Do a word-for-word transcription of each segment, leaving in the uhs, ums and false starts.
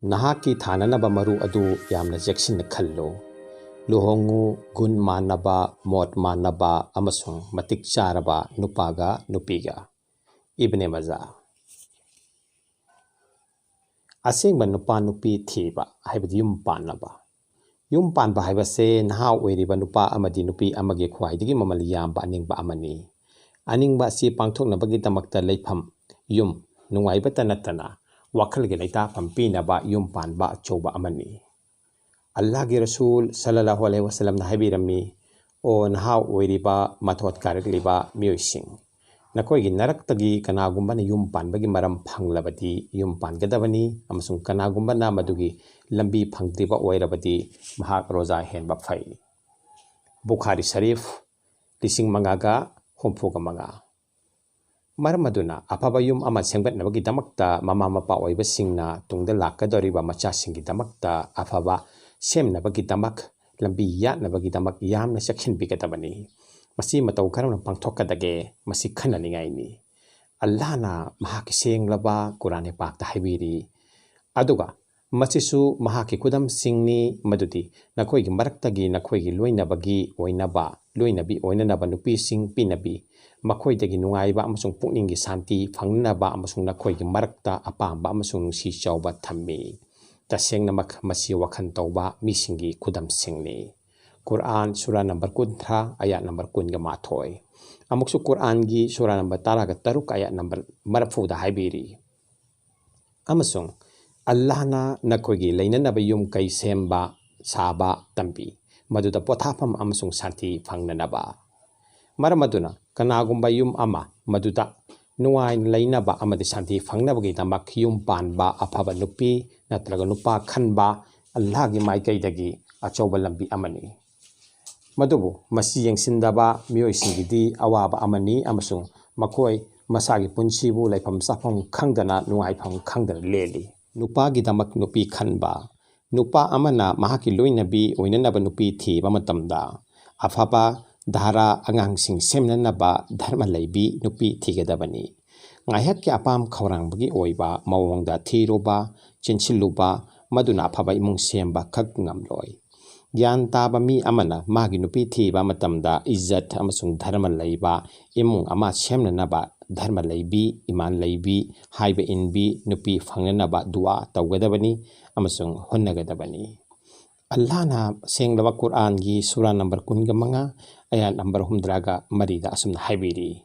ꯅꯍꯥꯛꯀꯤ ꯊꯥꯅꯅꯕ ꯃꯔꯨ ꯑꯗꯨ ꯌꯥꯝꯅ ꯆꯦꯛꯁꯤꯟꯅ ꯈꯜꯂꯨ꯫ ꯂꯨꯍꯣꯡꯉꯨ ꯒꯨꯟ ꯃꯥꯟꯅꯕ, ꯃꯣꯠ ꯃꯥꯟꯅꯕ ꯑꯃꯁꯨꯡ ꯃꯇꯤꯛ ꯆꯥꯔꯕ ꯅꯨꯄꯥꯒ ꯅꯨꯄꯤꯒ꯫ ꯏꯕꯅꯦ ꯃꯖꯥ꯫ ꯑꯁꯦꯡꯕ ꯅꯨꯄꯥ ꯅꯨꯄꯤ ꯊꯤꯕ ꯍꯥꯏꯕꯗꯤ ꯌꯨꯝ ꯄꯥꯟꯅꯕ꯫ ꯌꯨꯝ ꯄꯥꯟꯕ ꯍꯥꯏꯕꯁꯦ ꯅꯍꯥ ꯑꯣꯏꯔꯤꯕ ꯅꯨꯄꯥ ꯑꯃꯗꯤ ꯅꯨꯄꯤ ꯑꯃꯒꯤ ꯈ꯭ꯋꯥꯏꯗꯒꯤ ꯃꯃꯜ ꯌꯥꯝꯕ ꯑꯅꯤꯡꯕ ꯑꯃꯅꯤ꯫ ꯑꯅꯤꯡꯕ ꯑꯁꯤ ꯄꯥꯡꯊꯣꯛꯅꯕꯒꯤꯗꯃꯛꯇ ꯂꯩꯐꯝ, ꯌꯨꯝ, ꯅꯨꯡꯉꯥꯏꯕꯇ ꯅꯠꯇꯅ ꯋꯥꯈꯜꯒꯤ ꯂꯩꯇꯥꯐꯝ ꯄꯤꯅꯕ ꯌꯨꯝ ꯄꯥꯟꯕ ꯑꯆꯧꯕ ꯑꯃꯅꯤ꯫ ꯑꯜꯂꯥꯍꯒꯤ ꯔꯁꯨꯜ ꯁꯜꯂꯜꯂꯥꯍꯨ ꯑꯂꯩꯍꯤ ꯋꯥꯁꯜꯂꯝꯅ ꯍꯥꯏꯕꯤꯔꯝꯃꯤ, "ꯑꯣ ꯅꯍꯥ ꯑꯣꯏꯔꯤꯕ ꯃꯊꯣꯠ ꯀꯥꯔꯛꯂꯤꯕ ꯃꯤꯑꯣꯏꯁꯤꯡ, ꯅꯈꯣꯏꯒꯤ ꯅꯔꯛꯇꯒꯤ ꯀꯅꯥꯒꯨꯝꯕꯅ ꯌꯨꯝ ꯄꯥꯟꯕꯒꯤ ꯃꯔꯝ ꯐꯪꯂꯕꯗꯤ ꯌꯨꯝ ꯄꯥꯟꯒꯗꯕꯅꯤ, ꯑꯃꯁꯨꯡ ꯀꯅꯥꯒꯨꯝꯕꯅ ꯃꯗꯨꯒꯤ ꯂꯝꯕꯤ ꯐꯪꯗ꯭ꯔꯤꯕ ꯑꯣꯏꯔꯕꯗꯤ ꯃꯍꯥꯛ ꯔꯣꯖꯥ ꯍꯦꯟꯕ ꯐꯩ"꯫ ꯕꯨꯈꯥꯔꯤ ꯁꯔꯤꯐ, ꯂꯤꯁꯤꯡ ꯃꯉꯥꯒ ꯍꯨꯝꯐꯨꯒ ꯃꯉꯥ꯫ ꯃꯔꯝ ꯑꯗꯨꯅ ꯑꯐꯕ ꯌꯨꯝ ꯑꯃ ꯁꯦꯝꯒꯠꯅꯕꯒꯤꯗꯃꯛꯇ ꯃꯃꯥ ꯃꯄꯥ ꯑꯣꯏꯕꯁꯤꯡꯅ ꯇꯨꯡꯗ ꯂꯥꯛꯀꯗꯧꯔꯤꯕ ꯃꯆꯥꯁꯤꯡꯒꯤꯗꯃꯛꯇ ꯑꯐꯕ ꯁꯦꯝꯅꯕꯒꯤꯗꯃꯛ, ꯂꯝꯕꯤ ꯌꯥꯠꯅꯕꯒꯤꯗꯃꯛ ꯌꯥꯝꯅ ꯆꯦꯛꯁꯤꯟꯕꯤꯒꯗꯕꯅꯤ꯫ ꯃꯁꯤ ꯃꯇꯧ ꯀꯔꯝꯅ ꯄꯥꯡꯊꯣꯛꯀꯗꯒꯦ? ꯃꯁꯤ ꯈꯟꯅꯅꯤꯡꯉꯥꯏꯅꯤ꯫ ꯑꯜꯂꯥꯍꯅ ꯃꯍꯥꯛꯀꯤ ꯁꯦꯡꯂꯕ ꯀꯨꯔꯥꯟ ꯄꯥꯛꯇ ꯍꯥꯏꯕꯤꯔꯤ, ꯑꯗꯨꯒ ꯃꯁꯤꯁꯨ ꯃꯍꯥꯛꯀꯤ ꯈꯨꯗꯝꯁꯤꯡꯅꯤ, ꯃꯗꯨꯗꯤ ꯅꯈꯣꯏꯒꯤ ꯃꯔꯛꯇꯒꯤ ꯅꯈꯣꯏꯒꯤ ꯂꯣꯏꯅꯕꯒꯤ ꯑꯣꯏꯅꯕ, ꯂꯣꯏꯅꯕꯤ ꯑꯣꯏꯅꯅꯕ ꯅꯨꯄꯤꯁꯤꯡ ꯄꯤꯅꯕꯤ, ꯃꯈꯣꯏꯗꯒꯤ ꯅꯨꯡꯉꯥꯏꯕ ꯑꯃꯁꯨꯡ ꯄꯨꯛꯅꯤꯡꯒꯤ ꯁꯥꯟꯇꯤ ꯐꯪꯅꯅꯕ ꯑꯃꯁꯨꯡ ꯅꯈꯣꯏꯒꯤ ꯃꯔꯛꯇ ꯑꯄꯥꯝꯕ ꯑꯃꯁꯨꯡ ꯅꯨꯡꯁꯤ ꯆꯥꯎꯕ ꯊꯝꯃꯤ꯫ ꯇꯁꯦꯡꯅꯃꯛ ꯃꯁꯤ ꯋꯥꯈꯜ ꯇꯧꯕ ꯃꯤꯁꯤꯡꯒꯤ ꯈꯨꯗꯝꯁꯤꯡꯅꯤ꯫ ꯀꯨꯔꯥꯟ ꯁꯨꯔꯥ ꯅꯝꯕꯔ ꯀꯨꯟꯊ꯭ꯔꯥ, ꯑꯌꯥꯠ ꯅꯝꯕꯔ ꯀꯨꯟꯒ ꯃꯥꯊꯣꯏ꯫ ꯑꯃꯨꯛꯁꯨ ꯀꯨꯔꯥꯟꯒꯤ ꯁꯨꯔꯥ ꯅꯝꯕꯔ ꯇꯔꯥꯒ ꯇꯔꯨꯛ, ꯑꯌꯥꯠ ꯅꯝꯕꯔ ꯃꯔꯐꯨꯗ ꯍꯥꯏꯕꯤꯔꯤ, "ꯑꯃꯁꯨꯡ ꯑꯜꯂꯥꯍꯅ ꯅꯈꯣꯏꯒꯤ ꯂꯩꯅꯅꯕ ꯌꯨꯝ ꯀꯩ ꯁꯦꯝꯕ ꯁꯥꯕ ꯇꯝꯕꯤ, ꯃꯗꯨꯗ ꯄꯣꯊꯥꯐꯝ ꯑꯃꯁꯨꯡ ꯁꯥꯟꯇꯤ ꯐꯪꯅꯅꯕ"꯫ ꯃꯔꯝ ꯑꯗꯨꯅ ꯀꯅꯥꯒꯨꯝꯕ ꯌꯨꯝ ꯑꯃ ꯃꯗꯨꯗ ꯅꯨꯡꯉꯥꯏꯅ ꯂꯩꯅꯕ ꯑꯃꯗꯤ ꯁꯥꯟꯇꯤ ꯐꯪꯅꯕꯒꯤꯗꯃꯛ ꯌꯨꯝ ꯄꯥꯟꯕ ꯑꯐꯕ ꯅꯨꯄꯤ ꯅꯠꯇ꯭ꯔꯒ ꯅꯨꯄꯥ ꯈꯟꯕ ꯑꯜꯂꯥꯍꯒꯤ ꯃꯥꯏꯀꯩꯗꯒꯤ ꯑꯆꯧꯕ ꯂꯝꯕꯤ ꯑꯃꯅꯤ꯫ ꯃꯗꯨꯕꯨ ꯃꯁꯤ ꯌꯦꯡꯁꯤꯟꯗꯕ ꯃꯤꯑꯣꯏꯁꯤꯡꯒꯤꯗꯤ ꯑꯋꯥꯕ ꯑꯃꯅꯤ, ꯑꯃꯁꯨꯡ ꯃꯈꯣꯏ ꯃꯁꯥꯒꯤ ꯄꯨꯟꯁꯤꯕꯨ ꯂꯩꯐꯝ ꯆꯥꯐꯝ ꯈꯪꯗꯅ, ꯅꯨꯡꯉꯥꯏꯐꯝ ꯈꯪꯗꯅ ꯂꯦꯜꯂꯤ꯫ ꯅꯨꯄꯥꯒꯤꯗꯃꯛ ꯅꯨꯄꯤ ꯈꯟꯕ꯫ ꯅꯨꯄꯥ ꯑꯃꯅ ꯃꯍꯥꯛꯀꯤ ꯂꯣꯏꯅꯕꯤ ꯑꯣꯏꯅꯅꯕ ꯅꯨꯄꯤ ꯊꯤꯕ ꯃꯇꯝꯗ, ꯑꯐꯕ ꯙꯥꯔꯥ ꯑꯉꯥꯡꯁꯤꯡ ꯁꯦꯝꯅꯅꯕ ꯙꯔꯃ ꯂꯩꯕꯤ ꯅꯨꯄꯤ ꯊꯤꯒꯗꯕꯅꯤ꯫ ꯉꯥꯏꯍꯥꯛꯀꯤ ꯑꯄꯥꯝ ꯈꯧꯔꯥꯡꯕꯒꯤ ꯑꯣꯏꯕ ꯃꯑꯣꯡꯗ ꯊꯤꯔꯨꯕ, ꯆꯦꯟꯁꯤꯜꯂꯨꯕ, ꯃꯗꯨꯅ ꯑꯐꯕ ꯏꯃꯨꯡ ꯁꯦꯝꯕ ꯈꯛ ꯉꯝꯂꯣꯏ꯫ ꯒ꯭ꯌꯥꯟ ꯇꯥꯕ ꯃꯤ ꯑꯃꯅ ꯃꯥꯒꯤ ꯅꯨꯄꯤ ꯊꯤꯕ ꯃꯇꯝꯗ ꯏꯖꯠ ꯑꯃꯁꯨꯡ ꯙꯔꯃ ꯂꯩꯕ ꯏꯃꯨꯡ ꯑꯃ ꯁꯦꯝꯅꯅꯕ ꯙꯔꯃ ꯂꯩꯕꯤ, ꯏꯃꯥꯟ ꯂꯩꯕꯤ, ꯍꯥꯏꯕ ꯏꯟꯕꯤ ꯅꯨꯄꯤ ꯐꯪꯅꯅꯕ ꯗꯨꯋꯥ ꯇꯧꯒꯗꯕꯅꯤ ꯑꯃꯁꯨꯡ ꯍꯣꯠꯅꯒꯗꯕꯅꯤ꯫ ꯑꯜꯂꯥꯍꯅ ꯁꯦꯡꯂꯕ ꯀꯨꯔꯑꯥꯟꯒꯤ ꯁꯨꯔꯥ ꯅꯝꯕꯔ ꯀꯨꯟꯒ ꯃꯉꯥ, ꯑꯌꯥꯠ ꯅꯝꯕꯔ ꯍꯨꯝꯗ꯭ꯔꯥꯒ ꯃꯔꯤꯗ ꯑꯁꯨꯝꯅ ꯍꯥꯏꯕꯤꯔꯤ,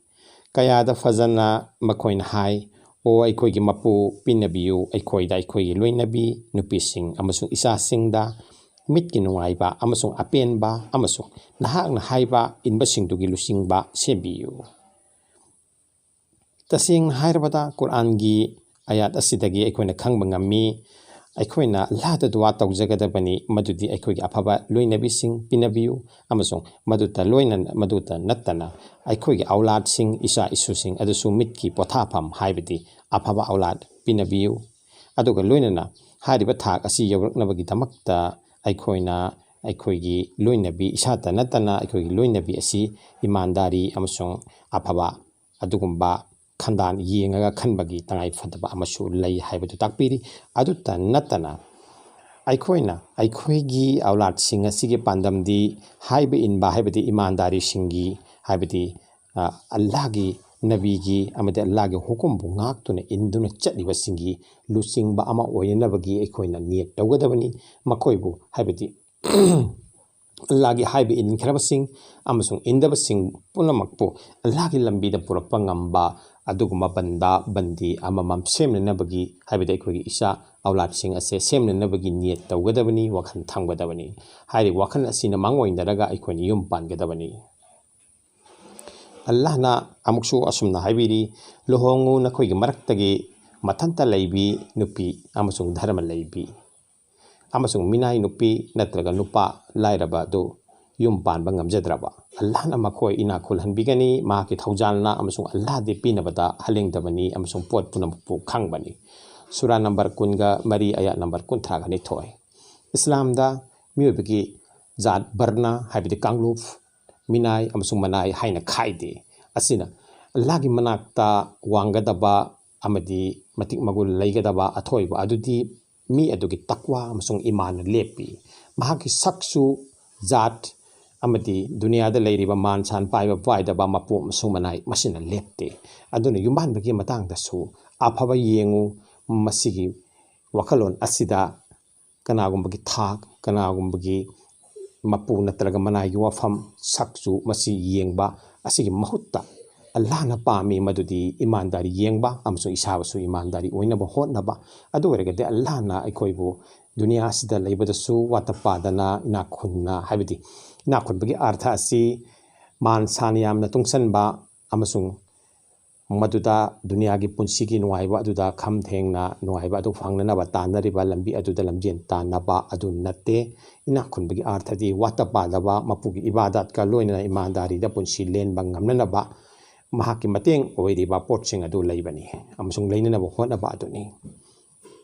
"ꯀꯌꯥꯗ ꯐꯖꯅ ꯃꯈꯣꯏꯅ ꯍꯥꯏ, 'ꯑꯣ ꯑꯩꯈꯣꯏꯒꯤ ꯃꯄꯨ, ꯄꯤꯅꯕꯤꯌꯨ ꯑꯩꯈꯣꯏꯗ ꯑꯩꯈꯣꯏꯒꯤ ꯂꯣꯏꯅꯕꯤ ꯅꯨꯄꯤꯁꯤꯡ ꯑꯃꯁꯨꯡ ꯏꯆꯥꯁꯤꯡꯗ ꯃꯤꯠꯀꯤ ꯅꯨꯡꯉꯥꯏꯕ ꯑꯃꯁꯨꯡ ꯑꯄꯦꯟꯕ ꯑꯃꯁꯨꯡ ꯅꯍꯥꯛꯅ ꯍꯥꯏꯕ ꯏꯟꯕꯁꯤꯡꯗꯨꯒꯤ ꯂꯨꯆꯤꯡꯕ ꯁꯦꯝꯕꯤꯌꯨ.'" ꯇꯁꯦꯡꯅ ꯍꯥꯏꯔꯕꯗ, ꯀꯨꯔꯑꯥꯟꯒꯤ ꯑꯌꯥꯠ ꯑꯁꯤꯗꯒꯤ ꯑꯩꯈꯣꯏꯅ ꯈꯪꯕ ꯉꯝꯃꯤ, ꯑꯩꯈꯣꯏꯅ ꯑꯜꯂꯥꯍꯗ ꯗꯨꯋꯥ ꯇꯧꯖꯒꯗꯕꯅꯤ, ꯃꯗꯨꯗꯤ ꯑꯩꯈꯣꯏꯒꯤ ꯑꯐꯕ ꯂꯣꯏꯅꯕꯤꯁꯤꯡ ꯄꯤꯅꯕꯤꯌꯨ, ꯑꯃꯁꯨꯡ ꯃꯗꯨꯇ ꯂꯣꯏꯅ, ꯃꯗꯨꯇ ꯅꯠꯇꯅ ꯑꯩꯈꯣꯏꯒꯤ ꯑꯧꯂꯥꯗꯁꯤꯡ, ꯏꯆꯥ ꯏꯁꯨꯁꯤꯡ ꯑꯗꯨꯁꯨ ꯃꯤꯠꯀꯤ ꯄꯣꯊꯥꯐꯝ, ꯍꯥꯏꯕꯗꯤ ꯑꯐꯕ ꯑꯧꯂꯥꯗ ꯄꯤꯅꯕꯤꯌꯨ꯫ ꯑꯗꯨꯒ ꯂꯣꯏꯅꯅ ꯍꯥꯏꯔꯤꯕ ꯊꯥꯛ ꯑꯁꯤ ꯌꯧꯔꯛꯅꯕꯒꯤꯗꯃꯛꯇ ꯑꯩꯈꯣꯏꯅ ꯑꯩꯈꯣꯏꯒꯤ ꯂꯣꯏꯅꯕꯤ, ꯏꯁꯥꯇ ꯅꯠꯇꯅ ꯑꯩꯈꯣꯏꯒꯤ ꯂꯣꯏꯅꯕꯤ ꯑꯁꯤ ꯏꯃꯥꯟꯗꯥꯔꯤ ꯑꯃꯁꯨꯡ ꯑꯐꯕ ꯑꯗꯨꯒꯨꯝꯕ ꯈꯟꯗꯥꯟ ꯌꯦꯡꯉꯒ ꯈꯟꯕꯒꯤ ꯇꯉꯥꯏ ꯐꯗꯕ ꯑꯃꯁꯨ ꯂꯩ ꯍꯥꯏꯕꯗꯨ ꯇꯥꯛꯄꯤꯔꯤ꯫ ꯑꯗꯨꯇ ꯅꯠꯇꯅ ꯑꯩꯈꯣꯏꯅ ꯑꯩꯈꯣꯏꯒꯤ ꯑꯧꯂꯥꯗꯁꯤꯡ ꯑꯁꯤꯒꯤ ꯄꯥꯟꯗꯝꯗꯤ ꯍꯥꯏꯕ ꯏꯟꯕ, ꯍꯥꯏꯕꯗꯤ ꯏꯃꯥꯟꯗꯥꯔꯤꯁꯤꯡꯒꯤ, ꯍꯥꯏꯕꯗꯤ, ꯑ, ꯑꯜꯂꯥꯍꯒꯤ ꯅꯕꯤꯒꯤ ꯑꯃꯗꯤ ꯑꯜꯂꯥꯍꯒꯤ ꯍꯨꯀꯨꯝꯕꯨ ꯉꯥꯛꯇꯨꯅ ꯏꯟꯗꯨꯅ ꯆꯠꯂꯤꯕꯁꯤꯡꯒꯤ ꯂꯨꯆꯤꯡꯕ ꯑꯃ ꯑꯣꯏꯅꯅꯕꯒꯤ ꯑꯩꯈꯣꯏꯅ ꯅꯤꯌꯠ ꯇꯧꯒꯗꯕꯅꯤ꯫ ꯃꯈꯣꯏꯕꯨ, ꯍꯥꯏꯕꯗꯤ ꯑꯜꯂꯥꯍꯒꯤ ꯍꯥꯏꯕ ꯏꯟꯈ꯭ꯔꯕꯁꯤꯡ ꯑꯃꯁꯨꯡ ꯏꯟꯗꯕꯁꯤꯡ ꯄꯨꯝꯅꯃꯛꯄꯨ ꯑꯜꯂꯥꯍꯒꯤ ꯂꯝꯕꯤꯗ ꯄꯨꯔꯛꯄ ꯉꯝꯕ ꯑꯗꯨꯒꯨꯝꯕ ꯕꯟꯗꯥ ꯕꯟꯗꯤ ꯑꯃꯃꯝ ꯁꯦꯝꯅꯅꯕꯒꯤ, ꯍꯥꯏꯕꯗꯤ ꯑꯩꯈꯣꯏꯒꯤ ꯏꯆꯥ ꯑꯧꯂꯥꯗꯁꯤꯡ ꯑꯁꯦ ꯁꯦꯝꯅꯅꯕꯒꯤ ꯅꯤꯌꯠ ꯇꯧꯒꯗꯕꯅꯤ, ꯋꯥꯈꯜ ꯊꯝꯒꯗꯕꯅꯤ꯫ ꯍꯥꯏꯔꯤꯕ ꯋꯥꯈꯜ ꯑꯁꯤꯅ ꯃꯥꯡꯑꯣꯏꯅꯔꯒ ꯑꯩꯈꯣꯏꯅ ꯌꯨꯝ ꯄꯥꯟꯒꯗꯕꯅꯤ꯫ ꯑꯜꯂꯥꯍꯅ ꯑꯃꯨꯛꯁꯨ ꯑꯁꯨꯝꯅ ꯍꯥꯏꯕꯤꯔꯤ, "ꯂꯨꯍꯣꯡꯉꯨ ꯅꯈꯣꯏꯒꯤ ꯃꯔꯛꯇꯒꯤ ꯃꯊꯟꯇ ꯂꯩꯕꯤ ꯅꯨꯄꯤ ꯑꯃꯁꯨꯡ ꯙꯔꯃ ꯂꯩꯕꯤ ꯑꯃꯁꯨꯡ ꯃꯤꯅꯥꯏ ꯅꯨꯄꯤ ꯅꯠꯇ꯭ꯔꯒ ꯅꯨꯄꯥ ꯂꯥꯏꯔꯕ ꯑꯗꯨ ꯌꯨꯝ ꯄꯥꯟꯕ ꯉꯝꯖꯗ꯭ꯔꯕ꯫ ꯑꯜꯂꯥꯍꯅ ꯃꯈꯣꯏ ꯏꯅꯥꯛ ꯈꯨꯜꯍꯟꯕꯤꯒꯅꯤ, ꯃꯍꯥꯛꯀꯤ ꯊꯧꯖꯥꯜꯅ ꯑꯃꯁꯨꯡ ꯑꯜꯂꯥꯍꯗꯤ ꯄꯤꯅꯕꯗ ꯍꯜꯂꯦꯡꯗꯕꯅꯤ ꯑꯃꯁꯨꯡ ꯄꯣꯠ ꯄꯨꯝꯅꯃꯛꯄꯨ ꯈꯪꯕꯅꯤ"꯫ ꯁꯨꯔꯥ ꯅꯝꯕꯔ ꯀꯨꯟꯒ ꯃꯔꯤ, ꯑꯌꯥꯠ ꯅꯝꯕꯔ ꯀꯨꯟꯊ꯭ꯔꯥꯒ ꯅꯤꯊꯣꯏ꯫ ꯏꯁꯂꯥꯝꯗ ꯃꯤꯑꯣꯏꯕꯒꯤ ꯖꯥꯠ, ꯕꯔꯅ, ꯍꯥꯏꯕꯗꯤ ꯀꯥꯡꯂꯨꯞ, ꯃꯤꯅꯥꯏ ꯑꯃꯁꯨꯡ ꯃꯅꯥꯏ ꯍꯥꯏꯅ ꯈꯥꯏꯗꯦ꯫ ꯑꯁꯤꯅ ꯑꯜꯂꯥꯍꯒꯤ ꯃꯅꯥꯛꯇ ꯋꯥꯡꯒꯗꯕ ꯑꯃꯗꯤ ꯃꯇꯤꯛ ꯃꯒꯨꯟ ꯂꯩꯒꯗꯕ ꯑꯊꯣꯏꯕ ꯑꯗꯨꯗꯤ ꯃꯤ ꯑꯗꯨꯒꯤ ꯇꯛꯋꯥ ꯑꯃꯁꯨꯡ ꯏꯃꯥꯟꯅ ꯂꯦꯞꯄꯤ꯫ ꯃꯍꯥꯛꯀꯤ ꯁꯛꯁꯨ, ꯖꯥꯠ ꯑꯃꯗꯤ ꯗꯨꯅꯤꯌꯥꯗ ꯂꯩꯔꯤꯕ ꯃꯥꯟ ꯁꯥꯟ ꯄꯥꯏꯕ ꯄꯥꯏꯗꯕ, ꯃꯄꯨ ꯑꯃꯁꯨꯡ ꯃꯅꯥꯏ ꯃꯁꯤꯅ ꯂꯦꯞꯇꯦ꯫ ꯑꯗꯨꯅ ꯌꯨꯝꯕꯥꯟꯕꯒꯤ ꯃꯇꯥꯡꯗꯁꯨ ꯑꯐꯕ ꯌꯦꯡꯉꯨ꯫ ꯃꯁꯤꯒꯤ ꯋꯥꯈꯜꯂꯣꯟ ꯑꯁꯤꯗ ꯀꯅꯥꯒꯨꯝꯕꯒꯤ ꯊꯥꯛ, ꯀꯅꯥꯒꯨꯝꯕꯒꯤ ꯃꯄꯨ ꯅꯠꯇ꯭ꯔꯒ ꯃꯅꯥꯏꯒꯤ ꯋꯥꯐꯝ, ꯁꯛꯁꯨ ꯃꯁꯤ ꯌꯦꯡꯕ ꯑꯁꯤꯒꯤ ꯃꯍꯨꯠꯇ ꯑꯜꯂꯥꯍꯅ ꯄꯥꯝꯃꯤ ꯃꯗꯨꯗꯤ ꯏꯃꯥꯟꯗꯥꯔꯤ ꯌꯦꯡꯕ ꯑꯃꯁꯨꯡ ꯏꯁꯥꯕꯨꯁꯨ ꯏꯃꯥꯟꯗꯥꯔꯤ ꯑꯣꯏꯅꯕ ꯍꯣꯠꯅꯕ꯫ ꯑꯗꯨ ꯑꯣꯏꯔꯒꯗꯤ ꯑꯜꯂꯥꯍꯅ ꯑꯩꯈꯣꯏꯕꯨ ꯗꯨꯅꯤꯌꯥ ꯑꯁꯤꯗ ꯂꯩꯕꯗꯁꯨ ꯋꯥꯠꯇ ꯄꯥꯗꯅ ꯏꯅꯥꯛ ꯈꯨꯟꯅ, ꯍꯥꯏꯕꯗꯤ ꯏꯅꯥꯛ ꯈꯨꯟꯕꯒꯤ ꯑꯥꯔꯊ ꯑꯁꯤ ꯃꯥꯟ ꯁꯥꯟ ꯌꯥꯝꯅ ꯇꯨꯡꯁꯟꯕ ꯑꯃꯁꯨꯡ ꯃꯗꯨꯗ ꯗꯨꯅꯤꯌꯥꯒꯤ ꯄꯨꯟꯁꯤꯒꯤ ꯅꯨꯡꯉꯥꯏꯕ ꯑꯗꯨꯗ ꯈꯝ ꯊꯦꯡꯅ ꯅꯨꯡꯉꯥꯏꯕ ꯑꯗꯨ ꯐꯪꯅꯅꯕ ꯇꯥꯟꯅꯔꯤꯕ ꯂꯝꯕꯤ ꯑꯗꯨꯗ ꯂꯝꯖꯦꯟ ꯇꯥꯟꯅꯕ ꯑꯗꯨ ꯅꯠꯇꯦ꯫ ꯏꯅꯥꯛ ꯈꯨꯟꯕꯒꯤ ꯑꯥꯔꯊꯗꯤ ꯋꯥꯠꯇ ꯄꯥꯗꯕ ꯃꯄꯨꯒꯤ ꯏꯕꯥꯗꯥꯠꯀ ꯂꯣꯏꯅꯅ ꯏꯃꯥꯟꯗꯥꯔꯤꯗ ꯄꯨꯟꯁꯤ ꯂꯦꯟꯕ ꯉꯝꯅꯅꯕ ꯃꯍꯥꯛꯀꯤ ꯃꯇꯦꯡ ꯑꯣꯏꯔꯤꯕ ꯄꯣꯠꯁꯤꯡ ꯑꯗꯨ ꯂꯩꯕꯅꯤ ꯑꯃꯁꯨꯡ ꯂꯩꯅꯅꯕ ꯍꯣꯠꯅꯕ ꯑꯗꯨꯅꯤ꯫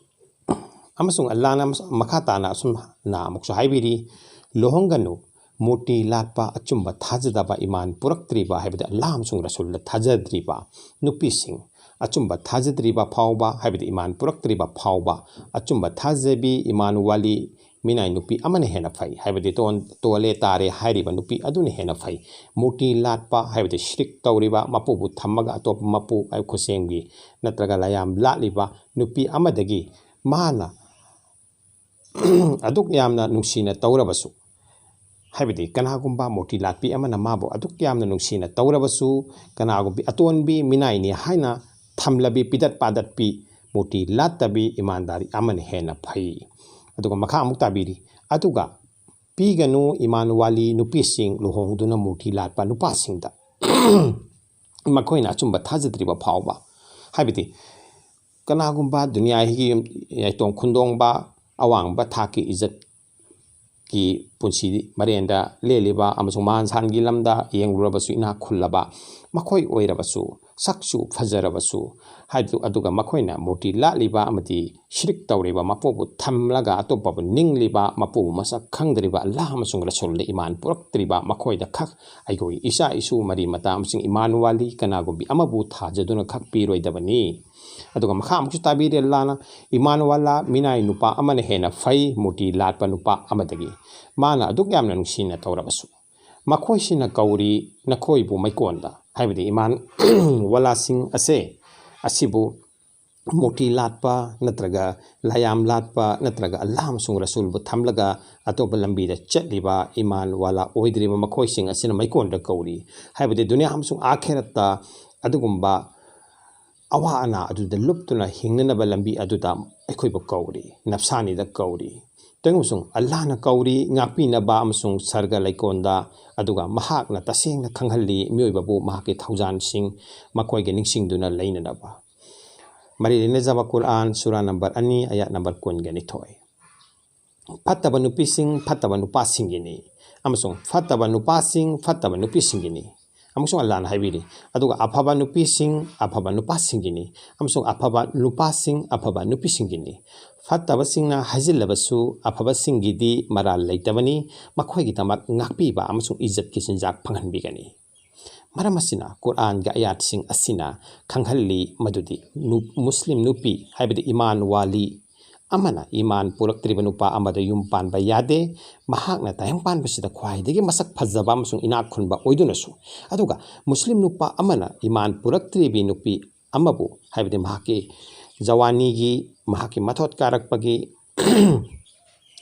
ꯑꯃꯁꯨꯡ ꯑꯜꯂꯥꯍꯅ ꯃꯈꯥ ꯇꯥꯅ ꯑꯁꯨꯝꯅ ꯑꯃꯨꯛꯁꯨ ꯍꯥꯏꯕꯤꯔꯤ, ꯂꯨꯍꯣꯡꯒꯅꯨ, ꯃꯨꯔꯇꯤ ꯂꯥꯠꯄ, ꯑꯆꯨꯝꯕ ꯊꯥꯖꯗꯕ, ꯏꯃꯥꯟ ꯄꯨꯔꯛꯇ꯭ꯔꯤꯕ, ꯍꯥꯏꯕꯗꯤ ꯑꯜꯂꯥꯍ ꯑꯃꯁꯨꯡ ꯔꯁꯨꯜꯗ ꯊꯥꯖꯗ꯭ꯔꯤꯕ ꯅꯨꯄꯤꯁꯤꯡ, ꯑꯆꯨꯝꯕ ꯊꯥꯖꯗ꯭ꯔꯤꯕ ꯐꯥꯎꯕ, ꯍꯥꯏꯕꯗꯤ ꯏꯃꯥꯟ ꯄꯨꯔꯛꯇ꯭ꯔꯤꯕ ꯐꯥꯎꯕ, ꯑꯆꯨꯝꯕ ꯊꯥꯖꯕꯤ, ꯏꯃꯥꯟ ꯋꯥꯂꯤ, ꯃꯤꯅꯥꯏ ꯅꯨꯄꯤ ꯑꯃꯅ ꯍꯦꯟꯅ ꯐꯩ, ꯍꯥꯏꯕꯗꯤ ꯇꯣꯟ-, ꯇꯣꯜꯂꯦ ꯇꯥꯔꯦ ꯍꯥꯏꯔꯤꯕ ꯅꯨꯄꯤ ꯑꯗꯨꯅ ꯍꯦꯟꯅ ꯐꯩ꯫ ꯃꯨꯔꯇꯤ ꯂꯥꯠꯄ, ꯍꯥꯏꯕꯗꯤ ꯁꯤꯔꯤꯛ ꯇꯧꯔꯤꯕ, ꯃꯄꯨꯕꯨ ꯊꯝꯃꯒ ꯑꯇꯣꯞꯄ ꯃꯄꯨ, ꯍꯥꯏꯕ ꯈꯨꯠꯁꯦꯝꯒꯤ ꯅꯠꯇ꯭ꯔꯒ ꯂꯥꯏꯌꯥꯝ ꯂꯥꯠꯂꯤꯕ ꯅꯨꯄꯤ ꯑꯃꯗꯒꯤ ꯃꯥꯅ ꯑꯗꯨꯛ ꯌꯥꯝꯅ ꯅꯨꯡꯁꯤꯅ ꯇꯧꯔꯕꯁꯨ, ꯍꯥꯏꯕꯗꯤ ꯀꯅꯥꯒꯨꯝꯕ ꯃꯨꯔꯇꯤ ꯂꯥꯠꯄꯤ ꯑꯃꯅ ꯃꯥꯕꯨ ꯑꯗꯨꯛ ꯌꯥꯝꯅ ꯅꯨꯡꯁꯤꯅ ꯇꯧꯔꯕꯁꯨ, ꯀꯅꯥꯒꯨꯝꯕꯤ ꯑꯇꯣꯟꯕꯤ ꯃꯤꯅꯥꯏꯅꯤ ꯍꯥꯏꯅ ꯊꯝꯂꯕꯤ, ꯄꯤꯗꯠ ꯄꯥꯗꯠꯄꯤ, ꯃꯨꯔꯇꯤ ꯂꯥꯠꯇꯕꯤ ꯏꯃꯥꯟꯗꯥꯔꯤ ꯑꯃꯅ ꯍꯦꯟꯅ ꯐꯩ꯫ ꯑꯗꯨꯒ ꯃꯈꯥ ꯑꯃꯨꯛ ꯇꯥꯕꯤꯔꯤ, ꯑꯗꯨꯒ ꯄꯤꯒꯅꯨ ꯏꯃꯥꯟ ꯋꯥꯂꯤ ꯅꯨꯄꯤꯁꯤꯡ ꯂꯨꯍꯣꯡꯗꯨꯅ ꯃꯨꯔꯇꯤ ꯂꯥꯠꯄ ꯅꯨꯄꯥꯁꯤꯡꯗ, ꯃꯈꯣꯏꯅ ꯑꯆꯨꯝꯕ ꯊꯥꯖꯗ꯭ꯔꯤꯕ ꯐꯥꯎꯕ꯫ ꯍꯥꯏꯕꯗꯤ ꯀꯅꯥꯒꯨꯝꯕ ꯗꯨꯅꯤꯌꯥꯒꯤ ꯌꯨꯝ-, ꯌꯥꯏꯇꯣꯡ ꯈꯨꯟꯗꯣꯡꯕ, ꯑꯋꯥꯡꯕ ꯊꯥꯛꯀꯤ ꯏꯖꯠꯀꯤ ꯄꯨꯟꯁꯤ ꯃꯔꯦꯟꯗ ꯂꯦꯜꯂꯤꯕ ꯑꯃꯁꯨꯡ ꯃꯥꯟ ꯁꯥꯟꯒꯤ ꯂꯝꯗ ꯌꯦꯡꯂꯨꯔꯕꯁꯨ ꯏꯅꯥꯛ ꯈꯨꯜꯂꯕ ꯃꯈꯣꯏ ꯑꯣꯏꯔꯕꯁꯨ, ꯁꯛꯁꯨ ꯐꯖꯔꯕꯁꯨ, ꯍꯥꯏꯗꯨ, ꯑꯗꯨꯒ ꯃꯈꯣꯏꯅ ꯃꯨꯔꯇꯤ ꯂꯥꯠꯂꯤꯕ ꯑꯃꯗꯤ ꯁꯤꯔꯤꯛ ꯇꯧꯔꯤꯕ, ꯃꯄꯨꯕꯨ ꯊꯝꯂꯒ ꯑꯇꯣꯞꯄꯕꯨ ꯅꯤꯡꯂꯤꯕ, ꯃꯄꯨꯕꯨ ꯃꯁꯛ ꯈꯪꯗ꯭ꯔꯤꯕ ꯑꯜꯂꯥꯍ ꯑꯃꯁꯨꯡ ꯔꯁꯨꯜꯗ ꯏꯃꯥꯟ ꯄꯨꯔꯛꯇ꯭ꯔꯤꯕ ꯃꯈꯣꯏꯗ ꯈꯛ ꯑꯩꯈꯣꯏ ꯏꯆꯥ ꯏꯁꯨ, ꯃꯔꯤ ꯃꯇꯥ ꯑꯃꯁꯨꯡ ꯏꯃꯥꯟ ꯋꯥꯂꯤ ꯀꯅꯥꯒꯨꯝꯕꯤ ꯑꯃꯕꯨ ꯊꯥꯖꯗꯨꯅ ꯈꯛ ꯄꯤꯔꯣꯏꯗꯕꯅꯤ꯫ ꯑꯗꯨꯒ ꯃꯈꯥ ꯑꯃꯨꯛꯁꯨ ꯇꯥꯕꯤꯔꯦ ꯑꯜꯂꯥꯍꯅ, "ꯏꯃꯥꯟ ꯋꯥꯂꯥ ꯃꯤꯅꯥꯏ ꯅꯨꯄꯥ ꯑꯃꯅ ꯍꯦꯟꯅ ꯐꯩ ꯃꯨꯔꯇꯤ ꯂꯥꯠꯄ ꯅꯨꯄꯥ ꯑꯃꯗꯒꯤ, ꯃꯥꯅ ꯑꯗꯨꯛ ꯌꯥꯝꯅ ꯅꯨꯡꯁꯤꯅ ꯇꯧꯔꯕꯁꯨ꯫ ꯃꯈꯣꯏꯁꯤꯅ ꯀꯧꯔꯤ ꯅꯈꯣꯏꯕꯨ ꯃꯩꯀꯣꯟꯗ", ꯍꯥꯏꯕꯗꯤ ꯏꯃꯥꯟ ꯋꯥꯂꯥꯁꯤꯡ ꯑꯁꯦ, ꯑꯁꯤꯕꯨ ꯃꯨꯔꯇꯤ ꯂꯥꯠꯄ ꯅꯠꯇ꯭ꯔꯒ ꯂꯥꯏꯌꯥꯝ ꯂꯥꯠꯄ ꯅꯠꯇ꯭ꯔꯒ ꯑꯜꯂꯥꯍ ꯑꯃꯁꯨꯡ ꯔꯁꯨꯜꯕꯨ ꯊꯝꯂꯒ ꯑꯇꯣꯞꯄ ꯂꯝꯕꯤꯗ ꯆꯠꯂꯤꯕ ꯏꯃꯥꯟ ꯋꯥꯂꯥ ꯑꯣꯏꯗ꯭ꯔꯤꯕ ꯃꯈꯣꯏꯁꯤꯡ ꯑꯁꯤꯅ ꯃꯩꯀꯣꯟꯗ ꯀꯧꯔꯤ꯫ ꯍꯥꯏꯕꯗꯤ ꯗꯨꯅꯤꯌꯥ ꯑꯃꯁꯨꯡ ꯑꯥꯈꯤꯔꯠꯇ ꯑꯗꯨꯒꯨꯝꯕ ꯑꯋꯥ ꯑꯅꯥ ꯑꯗꯨꯗ ꯂꯨꯞꯇꯨꯅ ꯍꯤꯡꯅꯅꯕ ꯂꯝꯕꯤ ꯑꯗꯨꯗ ꯑꯩꯈꯣꯏꯕꯨ ꯀꯧꯔꯤ, ꯅꯞꯁꯥꯅꯤꯗ ꯀꯧꯔꯤ꯫ ꯑꯃꯁꯨꯡ ꯑꯜꯂꯥꯍꯅ ꯀꯧꯔꯤ ꯉꯥꯛꯄꯤꯅꯕ ꯑꯃꯁꯨꯡ ꯁꯔꯒ ꯂꯩꯀꯣꯟꯗ, ꯑꯗꯨꯒ ꯃꯍꯥꯛꯅ ꯇꯁꯦꯡꯅ ꯈꯪꯍꯜꯂꯤ ꯃꯤꯑꯣꯏꯕꯕꯨ ꯃꯍꯥꯛꯀꯤ ꯊꯧꯖꯥꯜꯁꯤꯡ ꯃꯈꯣꯏꯒ ꯅꯤꯡꯁꯤꯡꯗꯨꯅ ꯂꯩꯅꯅꯕ꯫ ꯃꯔꯤ ꯂꯩꯅꯖꯕ ꯀꯨꯔꯑꯥꯟ, ꯁꯨꯔꯥ ꯅꯝꯕꯔ ꯑꯅꯤ, ꯑꯌꯥꯠ ꯅꯝꯕꯔ ꯀꯨꯟꯒ ꯅꯤꯊꯣꯏ꯫ "ꯐꯠꯇꯕ ꯅꯨꯄꯤꯁꯤꯡ ꯐꯠꯇꯕ ꯅꯨꯄꯥꯁꯤꯡꯒꯤꯅꯤ", ꯑꯃꯁꯨꯡ "ꯐꯠꯇꯕ ꯅꯨꯄꯥꯁꯤꯡ ꯐꯠꯇꯕ ꯅꯨꯄꯤꯁꯤꯡꯒꯤꯅꯤ", ꯑꯃꯁꯨꯡ ꯑꯜꯂꯥꯍꯅ ꯍꯥꯏꯕꯤꯔꯤ, "ꯑꯗꯨꯒ ꯑꯐꯕ ꯅꯨꯄꯤꯁꯤꯡ ꯑꯐꯕ ꯅꯨꯄꯥꯁꯤꯡꯒꯤꯅꯤ", ꯑꯃꯁꯨꯡ "ꯑꯐꯕ ꯅꯨꯄꯥꯁꯤꯡ ꯑꯐꯕ ꯅꯨꯄꯤꯁꯤꯡꯒꯤꯅꯤ"꯫ ꯐꯠꯇꯕꯁꯤꯡꯅ ꯍꯥꯏꯖꯤꯜꯂꯕꯁꯨ ꯑꯐꯕꯁꯤꯡꯒꯤꯗꯤ ꯃꯔꯥꯜ ꯂꯩꯇꯕꯅꯤ, ꯃꯈꯣꯏꯒꯤꯗꯃꯛ ꯉꯥꯛꯄꯤꯕ ꯑꯃꯁꯨꯡ ꯏꯖꯠꯀꯤ ꯆꯤꯟꯖꯥꯛ ꯐꯪꯍꯟꯕꯤꯒꯅꯤ꯫ ꯃꯔꯝ ꯑꯁꯤꯅ ꯀꯨꯔꯑꯥꯟꯒꯤ ꯑꯌꯥꯠꯁꯤꯡ ꯑꯁꯤꯅ ꯈꯪꯍꯜꯂꯤ ꯃꯗꯨꯗꯤ ꯅꯨ-, ꯃꯨꯁꯂꯤꯝ ꯅꯨꯄꯤ, ꯍꯥꯏꯕꯗꯤ ꯏꯃꯥꯟ ꯋꯥꯂꯤ ꯑꯃꯅ ꯏꯃꯥꯟ ꯄꯨꯔꯛꯇ꯭ꯔꯤꯕ ꯅꯨꯄꯥ ꯑꯃꯗ ꯌꯨꯝ ꯄꯥꯟꯕ ꯌꯥꯗꯦ꯫ ꯃꯍꯥꯛꯅ ꯇꯥꯏꯕꯪ ꯄꯥꯟꯕꯁꯤꯗ ꯈ꯭ꯋꯥꯏꯗꯒꯤ ꯃꯁꯛ ꯐꯖꯕ ꯑꯃꯁꯨꯡ ꯏꯅꯥꯛ ꯈꯨꯟꯕ ꯑꯣꯏꯗꯨꯅꯁꯨ, ꯑꯗꯨꯒ ꯃꯨꯁꯂꯤꯝ ꯅꯨꯄꯥ ꯑꯃꯅ ꯏꯃꯥꯟ ꯄꯨꯔꯛꯇ꯭ꯔꯤꯕꯤ ꯅꯨꯄꯤ ꯑꯃꯕꯨ, ꯍꯥꯏꯕꯗꯤ ꯃꯍꯥꯛꯀꯤ ꯖꯋꯥꯅꯤꯒꯤ, ꯃꯍꯥꯛꯀꯤ ꯃꯊꯣꯠ ꯀꯥꯔꯛꯄꯒꯤ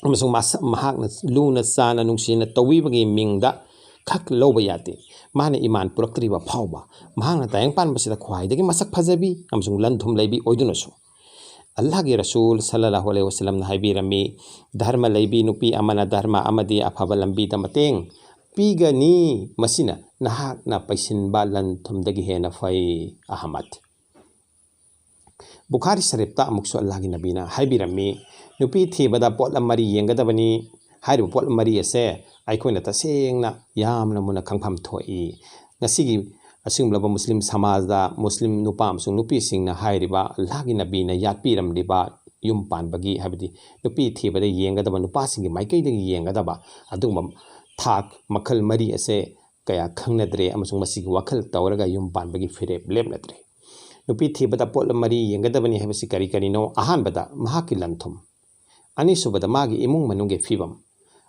ꯑꯃꯁꯨꯡ ꯃꯁ-, ꯃꯍꯥꯛꯅ ꯂꯨꯅ ꯆꯥꯅ ꯅꯨꯡꯁꯤꯅ ꯇꯧꯕꯤꯕꯒꯤ ꯃꯤꯡꯗ ꯈꯛ ꯂꯧꯕ ꯌꯥꯗꯦ꯫ ꯃꯥꯅ ꯏꯃꯥꯟ ꯄꯨꯔꯛꯇ꯭ꯔꯤꯕ ꯐꯥꯎꯕ ꯃꯍꯥꯛꯅ ꯇꯥꯏꯕꯪ ꯄꯥꯟꯕꯁꯤꯗ ꯈ꯭ꯋꯥꯏꯗꯒꯤ ꯃꯁꯛ ꯐꯖꯕꯤ ꯑꯃꯁꯨꯡ ꯂꯟ ꯊꯨꯝ ꯂꯩꯕꯤ ꯑꯣꯏꯗꯨꯅꯁꯨ꯫ ꯑꯜꯂꯥꯍꯒꯤ ꯔꯁꯨꯜ ꯁꯜꯂꯜꯂꯥꯍꯨ ꯑꯂꯩꯍꯤ ꯋꯁꯜꯂꯝꯅ ꯍꯥꯏꯕꯤꯔꯝꯃꯤ, "ꯙꯔꯃ ꯂꯩꯕꯤ ꯅꯨꯄꯤ ꯑꯃꯅ ꯙꯔꯃ ꯑꯃꯗꯤ ꯑꯐꯕ ꯂꯝꯕꯤꯗ ꯃꯇꯦꯡ ꯄꯤꯒꯅꯤ, ꯃꯁꯤꯅ ꯅꯍꯥꯛꯅ ꯄꯩꯁꯤꯟꯕ ꯂꯟ ꯊꯨꯝꯗꯒꯤ ꯍꯦꯟꯅ ꯐꯩ"꯫ ꯑꯍꯃꯗ꯫ ꯕꯨꯈꯥꯔꯤ ꯁꯔꯤꯐꯇ ꯑꯃꯨꯛꯁꯨ ꯑꯜꯂꯥꯍꯒꯤ ꯅꯕꯤꯅ ꯍꯥꯏꯕꯤꯔꯝꯃꯤ, "ꯅꯨꯄꯤ ꯊꯤꯕꯗ ꯄꯣꯠꯂꯝ ꯃꯔꯤ ꯌꯦꯡꯒꯗꯕꯅꯤ"꯫ ꯍꯥꯏꯔꯤꯕ ꯄꯣꯠꯂꯝ ꯃꯔꯤ ꯑꯁꯦ ꯑꯩꯈꯣꯏꯅ ꯇꯁꯦꯡꯅ ꯌꯥꯝꯅ ꯃꯨꯟꯅ ꯈꯪꯐꯝ ꯊꯣꯛꯏ꯫ ꯉꯁꯤꯒꯤ ꯑꯁꯤꯒꯨꯝꯂꯕ ꯃꯨꯁꯂꯤꯝ ꯁꯃꯥꯖꯗ ꯃꯨꯁꯂꯤꯝ ꯅꯨꯄꯥ ꯑꯃꯁꯨꯡ ꯅꯨꯄꯤꯁꯤꯡꯅ ꯍꯥꯏꯔꯤꯕ ꯑꯜꯂꯥꯍꯒꯤ ꯅꯕꯤꯅ ꯌꯥꯠꯄꯤꯔꯝꯂꯤꯕ ꯌꯨꯝ ꯄꯥꯟꯕꯒꯤ, ꯍꯥꯏꯕꯗꯤ ꯅꯨꯄꯤ ꯊꯤꯕꯗ ꯌꯦꯡꯒꯗꯕ ꯅꯨꯄꯥꯁꯤꯡꯒꯤ ꯃꯥꯏꯀꯩꯗꯒꯤ ꯌꯦꯡꯒꯗꯕ ꯑꯗꯨꯒꯨꯝꯕ ꯊꯥꯛ ꯃꯈꯜ ꯃꯔꯤ ꯑꯁꯦ ꯀꯌꯥ ꯈꯪꯅꯗ꯭ꯔꯦ ꯑꯃꯁꯨꯡ ꯃꯁꯤꯒꯤ ꯋꯥꯈꯜ ꯇꯧꯔꯒ ꯌꯨꯝ ꯄꯥꯟꯕꯒꯤ ꯐꯤꯔꯦꯞ ꯂꯦꯞꯅꯗ꯭ꯔꯦ꯫ ꯅꯨꯄꯤ ꯊꯤꯕꯗ ꯄꯣꯠꯂꯝ ꯃꯔꯤ ꯌꯦꯡꯒꯗꯕꯅꯤ ꯍꯥꯏꯕꯁꯤ ꯀꯔꯤ ꯀꯔꯤꯅꯣ? ꯑꯍꯥꯟꯕꯗ ꯃꯍꯥꯛꯀꯤ ꯂꯟꯊꯨꯝ, ꯑꯅꯤꯁꯨꯕꯗ ꯃꯥꯒꯤ ꯏꯃꯨꯡ ꯃꯅꯨꯡꯒꯤ ꯐꯤꯕꯝ,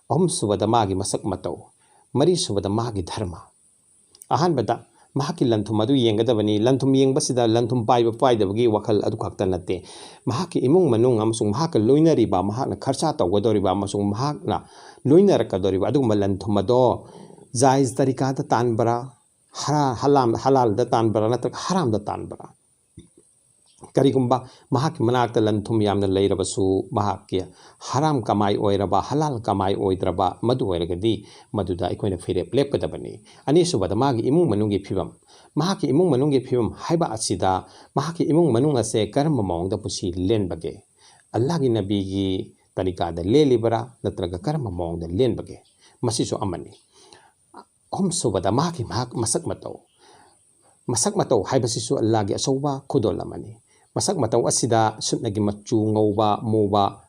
ꯑꯍꯨꯝꯁꯨꯕꯗ ꯃꯥꯒꯤ ꯃꯁꯛ ꯃꯇꯧ, ꯃꯔꯤꯁꯨꯕꯗ ꯃꯥꯒꯤ ꯙꯔꯃ꯫ ꯑꯍꯥꯟꯕꯗ ꯃꯍꯥꯛꯀꯤ ꯂꯟꯊꯨꯝ ꯑꯗꯨ ꯌꯦꯡꯒꯗꯕꯅꯤ꯫ ꯂꯟꯊꯨꯝ ꯌꯦꯡꯕꯁꯤꯗ ꯂꯟꯊꯨꯝ ꯄꯥꯏꯕ ꯄꯥꯏꯗꯕꯒꯤ ꯋꯥꯈꯜ ꯑꯗꯨ ꯈꯛꯇ ꯅꯠꯇꯦ, ꯃꯍꯥꯛꯀꯤ ꯏꯃꯨꯡ ꯃꯅꯨꯡ ꯑꯃꯁꯨꯡ ꯃꯍꯥꯛꯀ ꯂꯣꯏꯅꯔꯤꯕ, ꯃꯍꯥꯛꯅ ꯈꯔꯆꯥ ꯇꯧꯒꯗꯧꯔꯤꯕ ꯑꯃꯁꯨꯡ ꯃꯍꯥꯛꯅ ꯂꯣꯏꯅꯔꯛꯀꯗꯧꯔꯤꯕ ꯑꯗꯨꯒꯨꯝꯕ ꯂꯟꯊꯨꯝ ꯑꯗꯣ ꯖꯥꯏꯖ ꯇꯔꯤꯀꯥꯗ ꯇꯥꯟꯕ꯭ꯔꯥ, ꯍꯔꯥ-, ꯍꯂꯥꯝ-, ꯍꯂꯥꯜꯗ ꯇꯥꯟꯕ꯭ꯔꯥ ꯅꯠꯇ꯭ꯔꯒ ꯍꯔꯥꯝꯗ ꯇꯥꯟꯕ꯭ꯔꯥ? ꯀꯔꯤꯒꯨꯝꯕ ꯃꯍꯥꯛꯀꯤ ꯃꯅꯥꯛꯇ ꯂꯟ ꯊꯨꯝ ꯌꯥꯝꯅ ꯂꯩꯔꯕꯁꯨ, ꯃꯍꯥꯛꯀꯤ ꯍꯔꯥꯝ ꯀꯃꯥꯏ ꯑꯣꯏꯔꯕ, ꯍꯂꯥꯜ ꯀꯃꯥꯏ ꯑꯣꯏꯗ꯭ꯔꯕ, ꯃꯗꯨ ꯑꯣꯏꯔꯒꯗꯤ ꯃꯗꯨꯗ ꯑꯩꯈꯣꯏꯅ ꯐꯤꯔꯦꯞ ꯂꯦꯞꯀꯗꯕꯅꯤ꯫ ꯑꯅꯤꯁꯨꯕꯗ, ꯃꯥꯒꯤ ꯏꯃꯨꯡ ꯃꯅꯨꯡꯒꯤ ꯐꯤꯕꯝ꯫ ꯃꯍꯥꯛꯀꯤ ꯏꯃꯨꯡ ꯃꯅꯨꯡꯒꯤ ꯐꯤꯕꯝ ꯍꯥꯏꯕ ꯑꯁꯤꯗ ꯃꯍꯥꯛꯀꯤ ꯏꯃꯨꯡ ꯃꯅꯨꯡ ꯑꯁꯦ ꯀꯔꯝꯕ ꯃꯑꯣꯡꯗ ꯄꯨꯟꯁꯤ ꯂꯦꯟꯕꯒꯦ? ꯑꯜꯂꯥꯍꯒꯤ ꯅꯕꯤꯒꯤ ꯇꯔꯤꯀꯥꯗ ꯂꯦꯜꯂꯤꯕꯔꯥ, ꯅꯠꯇ꯭ꯔꯒ ꯀꯔꯝꯕ ꯃꯑꯣꯡꯗ ꯂꯦꯟꯕꯒꯦ? ꯃꯁꯤꯁꯨ ꯑꯃꯅꯤ꯫ ꯑꯍꯨꯝꯁꯨꯕꯗ, ꯃꯍꯥꯛꯀꯤ, ꯃꯍꯥꯛ ꯃꯁꯛ ꯃꯇꯧ꯫ ꯃꯁꯛ ꯃꯇꯧ ꯍꯥꯏꯕꯁꯤꯁꯨ ꯑꯜꯂꯥꯍꯒꯤ ꯑꯆꯧꯕ ꯈꯨꯗꯣꯜ ꯑꯃꯅꯤ꯫ ꯃꯁꯛ ꯃꯇꯧ ꯑꯁꯤꯗ ꯁꯨꯞꯅꯒꯤ ꯃꯆꯨ ꯉꯧꯕ, ꯃꯨꯕ,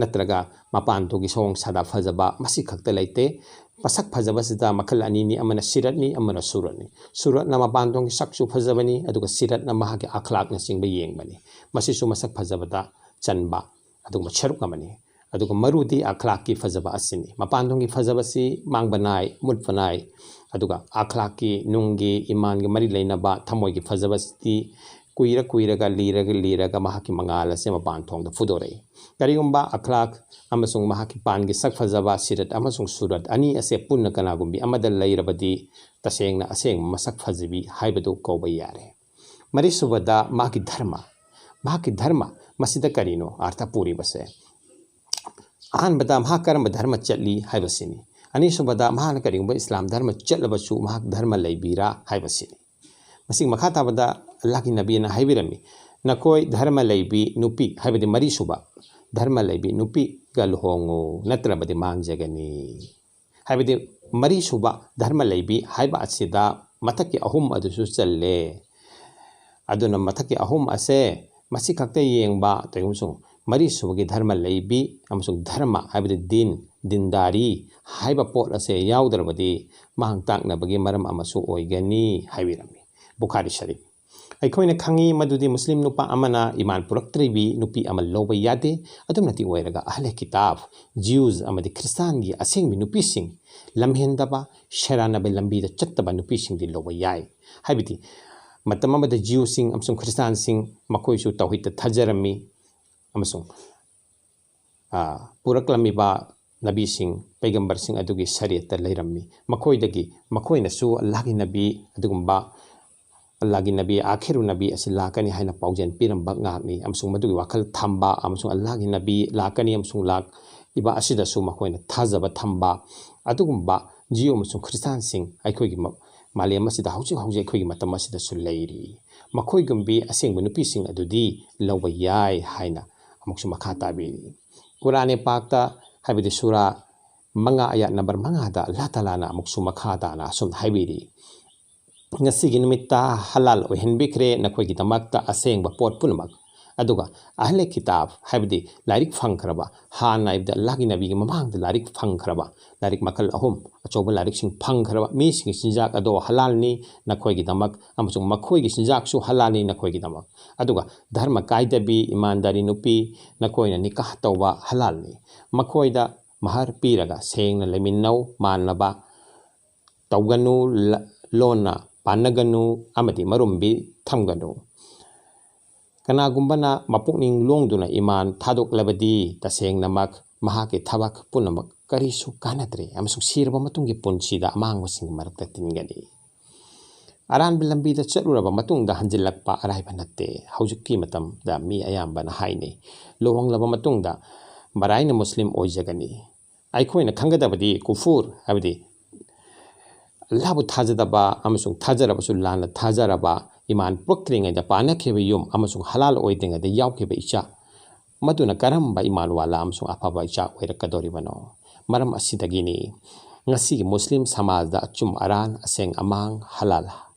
ꯅꯠꯇ꯭ꯔꯒ ꯃꯄꯥꯟ ꯊꯣꯡꯒꯤ ꯁꯑꯣꯡ ꯁꯥꯗꯥ ꯐꯖꯕ, ꯃꯁꯤ ꯈꯛꯇ ꯂꯩꯇꯦ꯫ ꯃꯁꯛ ꯐꯖꯕꯁꯤꯗ ꯃꯈꯜ ꯑꯅꯤꯅꯤ, ꯑꯃꯅ ꯁꯤꯔꯠꯅꯤ, ꯑꯃꯅ ꯁꯨꯔꯠꯅꯤ꯫ ꯁꯨꯔꯠꯅ ꯃꯄꯥꯟ ꯊꯣꯡꯒꯤ ꯁꯛꯁꯨ ꯐꯖꯕꯅꯤ, ꯑꯗꯨꯒ ꯁꯤꯔꯠꯅ ꯃꯍꯥꯛꯀꯤ ꯑꯈ꯭ꯂꯥꯛꯅꯆꯤꯡꯕ ꯌꯦꯡꯕꯅꯤ꯫ ꯃꯁꯤꯁꯨ ꯃꯁꯛ ꯐꯖꯕꯗ ꯆꯟꯕ ꯑꯗꯨꯒꯨꯝꯕ ꯁꯔꯨꯛ ꯑꯃꯅꯤ꯫ ꯑꯗꯨꯒ ꯃꯔꯨꯗꯤ ꯑꯈ꯭ꯂꯥꯛꯀꯤ ꯐꯖꯕ ꯑꯁꯤꯅꯤ꯫ ꯃꯄꯥꯟ ꯊꯣꯡꯒꯤ ꯐꯖꯕꯁꯤ ꯃꯥꯡꯕ ꯅꯥꯏ, ꯃꯨꯠꯄ ꯅꯥꯏ꯫ ꯑꯗꯨꯒ ꯑꯈ꯭ꯂꯥꯛꯀꯤ, ꯅꯨꯡꯒꯤ, ꯏꯃꯥꯟꯒ ꯃꯔꯤ ꯂꯩꯅꯕ ꯊꯃꯣꯏꯒꯤ ꯐꯖꯕꯁꯤꯗꯤ ꯀꯨꯏꯔ ꯀꯨꯏꯔꯒ, ꯂꯤꯔꯒ ꯂꯤꯔꯒ ꯃꯍꯥꯛꯀꯤ ꯃꯉꯥꯜ ꯑꯁꯦ ꯃꯄꯥꯟ ꯊꯣꯡꯗ ꯐꯨꯗꯣꯔꯛꯏ꯫ ꯀꯔꯤꯒꯨꯝꯕ ꯑꯈ꯭ꯂꯥꯛ ꯑꯃꯁꯨꯡ ꯃꯍꯥꯛꯀꯤ ꯄꯥꯟꯒꯤ ꯁꯛ ꯐꯖꯕ, ꯁꯤꯔꯠ ꯑꯃꯁꯨꯡ ꯁꯨꯔꯠ ꯑꯅꯤ ꯑꯁꯦ ꯄꯨꯟꯅ ꯀꯅꯥꯒꯨꯝꯕꯤ ꯑꯃꯗ ꯂꯩꯔꯕꯗꯤ, ꯇꯁꯦꯡꯅ ꯑꯁꯦꯡꯕ ꯃꯁꯛ ꯐꯖꯕꯤ ꯍꯥꯏꯕꯗꯨ ꯀꯧꯕ ꯌꯥꯔꯦ꯫ ꯃꯔꯤꯁꯨꯕꯗ, ꯃꯍꯥꯛꯀꯤ ꯙꯔꯃ꯫ ꯃꯍꯥꯛꯀꯤ ꯙꯔꯃ, ꯃꯁꯤꯗ ꯀꯔꯤꯅꯣ ꯑꯥꯔꯊ ꯄꯨꯔꯤꯕꯁꯦ? ꯑꯍꯥꯟꯕꯗ, ꯃꯍꯥꯛ ꯀꯔꯝꯕ ꯙꯔꯃ ꯆꯠꯂꯤ ꯍꯥꯏꯕꯁꯤꯅꯤ꯫ ꯑꯅꯤꯁꯨꯕꯗ, ꯃꯍꯥꯛꯅ ꯀꯔꯤꯒꯨꯝꯕ ꯏꯁꯂꯥꯝ ꯙꯔꯃ ꯆꯠꯂꯕꯁꯨ ꯃꯍꯥꯛ ꯙꯔꯃ ꯂꯩꯕꯤꯔꯥ ꯍꯥꯏꯕꯁꯤꯅꯤ꯫ ꯃꯁꯤꯒꯤ ꯃꯈꯥ ꯇꯥꯕꯗ ꯑꯜꯂꯥꯍꯒꯤ ꯅꯕꯤꯅ ꯍꯥꯏꯕꯤꯔꯝꯃꯤ, "ꯅꯈꯣꯏ ꯙꯔꯃ ꯂꯩꯕꯤ ꯅꯨꯄꯤ", ꯍꯥꯏꯕꯗꯤ ꯃꯔꯤꯁꯨꯕ, "ꯙꯔꯃ ꯂꯩꯕꯤ ꯅꯨꯄꯤꯒ ꯂꯨꯍꯣꯡꯉꯨ, ꯅꯠꯇ꯭ꯔꯕꯗꯤ ꯃꯥꯡꯖꯒꯅꯤ"꯫ ꯍꯥꯏꯕꯗꯤ ꯃꯔꯤꯁꯨꯕ ꯙꯔꯃ ꯂꯩꯕꯤ ꯍꯥꯏꯕ ꯑꯁꯤꯗ ꯃꯊꯛꯀꯤ ꯑꯍꯨꯝ ꯑꯗꯨꯁꯨ ꯆꯜꯂꯦ꯫ ꯑꯗꯨꯅ ꯃꯊꯛꯀꯤ ꯑꯍꯨꯝ ꯑꯁꯦ ꯃꯁꯤ ꯈꯛꯇ ꯌꯦꯡꯕ, ꯑꯗꯨꯒ ꯑꯃꯁꯨꯡ ꯃꯔꯤꯁꯨꯕꯒꯤ ꯙꯔꯃ ꯂꯩꯕꯤ ꯑꯃꯁꯨꯡ ꯙꯔꯃ ꯍꯥꯏꯕꯗꯤ ꯗꯤꯟ, ꯗꯤꯟꯗꯥꯔꯤ ꯍꯥꯏꯕ ꯄꯣꯠ ꯑꯁꯦ ꯌꯥꯎꯗ꯭ꯔꯕꯗꯤ ꯃꯥꯡ ꯇꯥꯛꯅꯕꯒꯤ ꯃꯔꯝ ꯑꯃꯁꯨ ꯑꯣꯏꯒꯅꯤ ꯍꯥꯏꯕꯤꯔꯝꯃꯤ ꯕꯨꯈꯥꯔꯤ ꯁꯔꯤꯐ꯫ ꯑꯩꯈꯣꯏꯅ ꯈꯪꯉꯤ ꯃꯗꯨꯗꯤ ꯃꯨꯁꯂꯤꯝ ꯅꯨꯄꯥ ꯑꯃꯅ ꯏꯃꯥꯟ ꯄꯨꯔꯛꯇ꯭ꯔꯤꯕꯤ ꯅꯨꯄꯤ ꯑꯃ ꯂꯧꯕ ꯌꯥꯗꯦ꯫ ꯑꯗꯨꯝꯅꯗꯤ ꯑꯣꯏꯔꯒ ꯑꯍꯂꯦ ꯀꯤꯇꯥꯕ, ꯖ꯭ꯌꯨꯁ ꯑꯃꯗꯤ ꯈ꯭ꯔꯤꯁꯇꯥꯟꯒꯤ ꯑꯁꯦꯡꯕꯤ ꯅꯨꯄꯤꯁꯤꯡ, ꯂꯝꯍꯦꯟꯗꯕ, ꯁꯦꯔꯥꯟꯅꯕ ꯂꯝꯕꯤꯗ ꯆꯠꯇꯕ ꯅꯨꯄꯤꯁꯤꯡꯗꯤ ꯂꯧꯕ ꯌꯥꯏ꯫ ꯍꯥꯏꯕꯗꯤ ꯃꯇꯝ ꯑꯃꯗ ꯖ꯭ꯌꯨꯁꯤꯡ ꯑꯃꯁꯨꯡ ꯈ꯭ꯔꯤꯁꯇꯥꯟꯁꯤꯡ ꯃꯈꯣꯏꯁꯨ ꯇꯧꯍꯤꯗ ꯊꯥꯖꯔꯝꯃꯤ ꯑꯃꯁꯨꯡ, ꯑ, ꯄꯨꯔꯛꯂꯝꯃꯤꯕ ꯅꯕꯤꯁꯤꯡ, ꯄꯩꯒꯝꯕꯔꯁꯤꯡ ꯑꯗꯨꯒꯤ ꯁꯔꯤꯌꯠꯇ ꯂꯩꯔꯝꯃꯤ꯫ ꯃꯈꯣꯏꯗꯒꯤ, ꯃꯈꯣꯏꯅꯁꯨ ꯑꯜꯂꯥꯍꯒꯤ ꯅꯕꯤ ꯑꯗꯨꯒꯨꯝꯕ, ꯑꯜꯂꯥꯍꯒꯤ ꯅꯕꯤ, ꯑꯥꯈꯤꯔꯨ ꯅꯕꯤ ꯑꯁꯤ ꯂꯥꯛꯀꯅꯤ ꯍꯥꯏꯅ ꯄꯥꯎꯖꯦꯜ ꯄꯤꯔꯝꯕ ꯉꯥꯛꯅꯤ ꯑꯃꯁꯨꯡ ꯃꯗꯨꯒꯤ ꯋꯥꯈꯜ ꯊꯝꯕ ꯑꯃꯁꯨꯡ ꯑꯜꯂꯥꯍꯒꯤ ꯅꯕꯤ ꯂꯥꯛꯀꯅꯤ ꯑꯃꯁꯨꯡ ꯂꯥꯛꯏꯕ ꯑꯁꯤꯗꯁꯨ ꯃꯈꯣꯏꯅ ꯊꯥꯖꯕ ꯊꯝꯕ ꯑꯗꯨꯒꯨꯝꯕ ꯖꯤꯌꯨ ꯑꯃꯁꯨꯡ ꯈ꯭ꯔꯤꯁꯇꯥꯟꯁꯤꯡ ꯑꯩꯈꯣꯏꯒꯤ ꯃ-, ꯃꯥꯂꯦꯝ ꯑꯁꯤꯗ ꯍꯧꯖꯤꯛ ꯍꯧꯖꯤꯛ ꯑꯩꯈꯣꯏꯒꯤ ꯃꯇꯝ ꯑꯁꯤꯗꯁꯨ ꯂꯩꯔꯤ꯫ ꯃꯈꯣꯏꯒꯨꯝꯕꯤ ꯑꯁꯦꯡꯕ ꯅꯨꯄꯤꯁꯤꯡ ꯑꯗꯨꯗꯤ ꯂꯧꯕ ꯌꯥꯏ ꯍꯥꯏꯅ ꯑꯃꯨꯛꯁꯨ ꯃꯈꯥ ꯇꯥꯕꯤꯔꯤ꯫ ꯀꯨꯔꯥꯟ ꯄꯥꯛꯇ, ꯍꯥꯏꯕꯗꯤ ꯁꯨꯔꯥ ꯃꯉꯥ, ꯑꯌꯥꯠ ꯅꯝꯕꯔ ꯃꯉꯥꯗ ꯑꯜꯂꯥꯍ ꯇꯥꯂꯥꯅ ꯑꯃꯨꯛꯁꯨ ꯃꯈꯥ ꯇꯥꯅ ꯑꯁꯨꯝꯅ ꯍꯥꯏꯕꯤꯔꯤ, "ꯉꯁꯤꯒꯤ ꯅꯨꯃꯤꯠꯇ ꯍꯂꯥꯜ ꯑꯣꯏꯍꯟꯕꯤꯈ꯭ꯔꯦ ꯅꯈꯣꯏꯒꯤꯗꯃꯛꯇ ꯑꯁꯦꯡꯕ ꯄꯣꯠ ꯄꯨꯝꯅꯃꯛ, ꯑꯗꯨꯒ ꯑꯍꯂꯦ ꯀꯤꯇꯥꯕ, ꯍꯥꯏꯕꯗꯤ ꯂꯥꯏꯔꯤꯛ ꯐꯪꯈ꯭ꯔꯕ, ꯍꯥꯟꯅ ꯍꯥꯏꯕꯗꯤ ꯑꯜꯂꯥꯍꯒꯤ ꯅꯕꯤꯒꯤ ꯃꯃꯥꯡꯗ ꯂꯥꯏꯔꯤꯛ ꯐꯪꯈ꯭ꯔꯕ, ꯂꯥꯏꯔꯤꯛ ꯃꯈꯜ ꯑꯍꯨꯝ ꯑꯆꯧꯕ ꯂꯥꯏꯔꯤꯛꯁꯤꯡ ꯐꯪꯈ꯭ꯔꯕ ꯃꯤꯁꯤꯡꯒꯤ ꯆꯤꯟꯖꯥꯛ ꯑꯗꯣ ꯍꯂꯥꯜꯅꯤ ꯅꯈꯣꯏꯒꯤꯗꯃꯛ, ꯑꯃꯁꯨꯡ ꯃꯈꯣꯏꯒꯤ ꯆꯤꯟꯖꯥꯛꯁꯨ ꯍꯂꯥꯜꯅꯤ ꯅꯈꯣꯏꯒꯤꯗꯃꯛ꯫ ꯑꯗꯨꯒ ꯙꯔꯃ ꯀꯥꯏꯗꯕꯤ, ꯏꯃꯥꯟꯗꯥꯔꯤ ꯅꯨꯄꯤ ꯅꯈꯣꯏꯅ ꯅꯤꯀꯥꯍ ꯇꯧꯕ ꯍꯂꯥꯜꯅꯤ꯫ ꯃꯈꯣꯏꯗ ꯃꯍꯔ ꯄꯤꯔꯒ ꯁꯦꯡꯅ ꯂꯩꯃꯤꯟꯅꯧ, ꯃꯥꯟꯅꯕ ꯇꯧꯒꯅꯨ, ꯂ-, ꯂꯣꯟꯅ ꯄꯥꯟꯅꯒꯅꯨ ꯑꯃꯗꯤ ꯃꯔꯨꯝꯕꯤ ꯊꯝꯒꯅꯨ꯫ ꯀꯅꯥꯒꯨꯝꯕꯅ ꯃꯄꯨꯛꯅꯤꯡ ꯂꯣꯡꯗꯨꯅ ꯏꯃꯥꯟ ꯊꯥꯗꯣꯛꯂꯕꯗꯤ ꯇꯁꯦꯡꯅꯃꯛ ꯃꯍꯥꯛꯀꯤ ꯊꯕꯛ ꯄꯨꯝꯅꯃꯛ ꯀꯔꯤꯁꯨ ꯀꯥꯟꯅꯗ꯭ꯔꯦ ꯑꯃꯁꯨꯡ ꯁꯤꯔꯕ ꯃꯇꯨꯡꯒꯤ ꯄꯨꯟꯁꯤꯗ ꯑꯃꯥꯡꯕꯁꯤꯡꯒꯤ ꯃꯔꯛꯇ ꯇꯤꯟꯒꯅꯤ꯫" ꯑꯔꯥꯟꯕ ꯂꯝꯕꯤꯗ ꯆꯠꯂꯨꯔꯕ ꯃꯇꯨꯡꯗ ꯍꯟꯖꯤꯜꯂꯛꯄ ꯑꯔꯥꯏꯕ ꯅꯠꯇꯦ꯫ ꯍꯧꯖꯤꯛꯀꯤ ꯃꯇꯝꯗ ꯃꯤ ꯑꯌꯥꯝꯕꯅ ꯍꯥꯏꯅꯩ, "ꯂꯨꯍꯣꯡꯂꯕ ꯃꯇꯨꯡꯗ ꯃꯔꯥꯏꯅ ꯃꯨꯁꯂꯤꯝ ꯑꯣꯏꯖꯒꯅꯤ꯫" ꯑꯩꯈꯣꯏꯅ ꯈꯪꯒꯗꯕꯗꯤ ꯀꯨꯐꯨꯔ, ꯍꯥꯏꯕꯗꯤ ꯑꯜꯂꯥꯍꯕꯨ ꯊꯥꯖꯗꯕ ꯑꯃꯁꯨꯡ ꯊꯥꯖꯔꯕꯁꯨ ꯂꯥꯟꯅ ꯊꯥꯖꯔꯕ, ꯏꯃꯥꯟ ꯄꯨꯔꯛꯇ꯭ꯔꯤꯉꯩꯗ ꯄꯥꯟꯅꯈꯤꯕ ꯌꯨꯝ ꯑꯃꯁꯨꯡ ꯍꯂꯥꯜ ꯑꯣꯏꯗ꯭ꯔꯤꯉꯩꯗ ꯌꯥꯎꯈꯤꯕ ꯏꯆꯥ, ꯃꯗꯨꯅ ꯀꯔꯝꯕ ꯏꯃꯥꯟ ꯋꯥꯂꯥ ꯑꯃꯁꯨꯡ ꯑꯐꯕ ꯏꯆꯥ ꯑꯣꯏꯔꯛꯀꯗꯧꯔꯤꯕꯅꯣ? ꯃꯔꯝ ꯑꯁꯤꯗꯒꯤꯅꯤ ꯉꯁꯤꯒꯤ ꯃꯨꯁꯂꯤꯝ ꯁꯃꯥꯖꯗ ꯑꯆꯨꯝ ꯑꯔꯥꯟ, ꯑꯁꯦꯡ ꯑꯃꯥꯡ, ꯍꯂꯥꯜ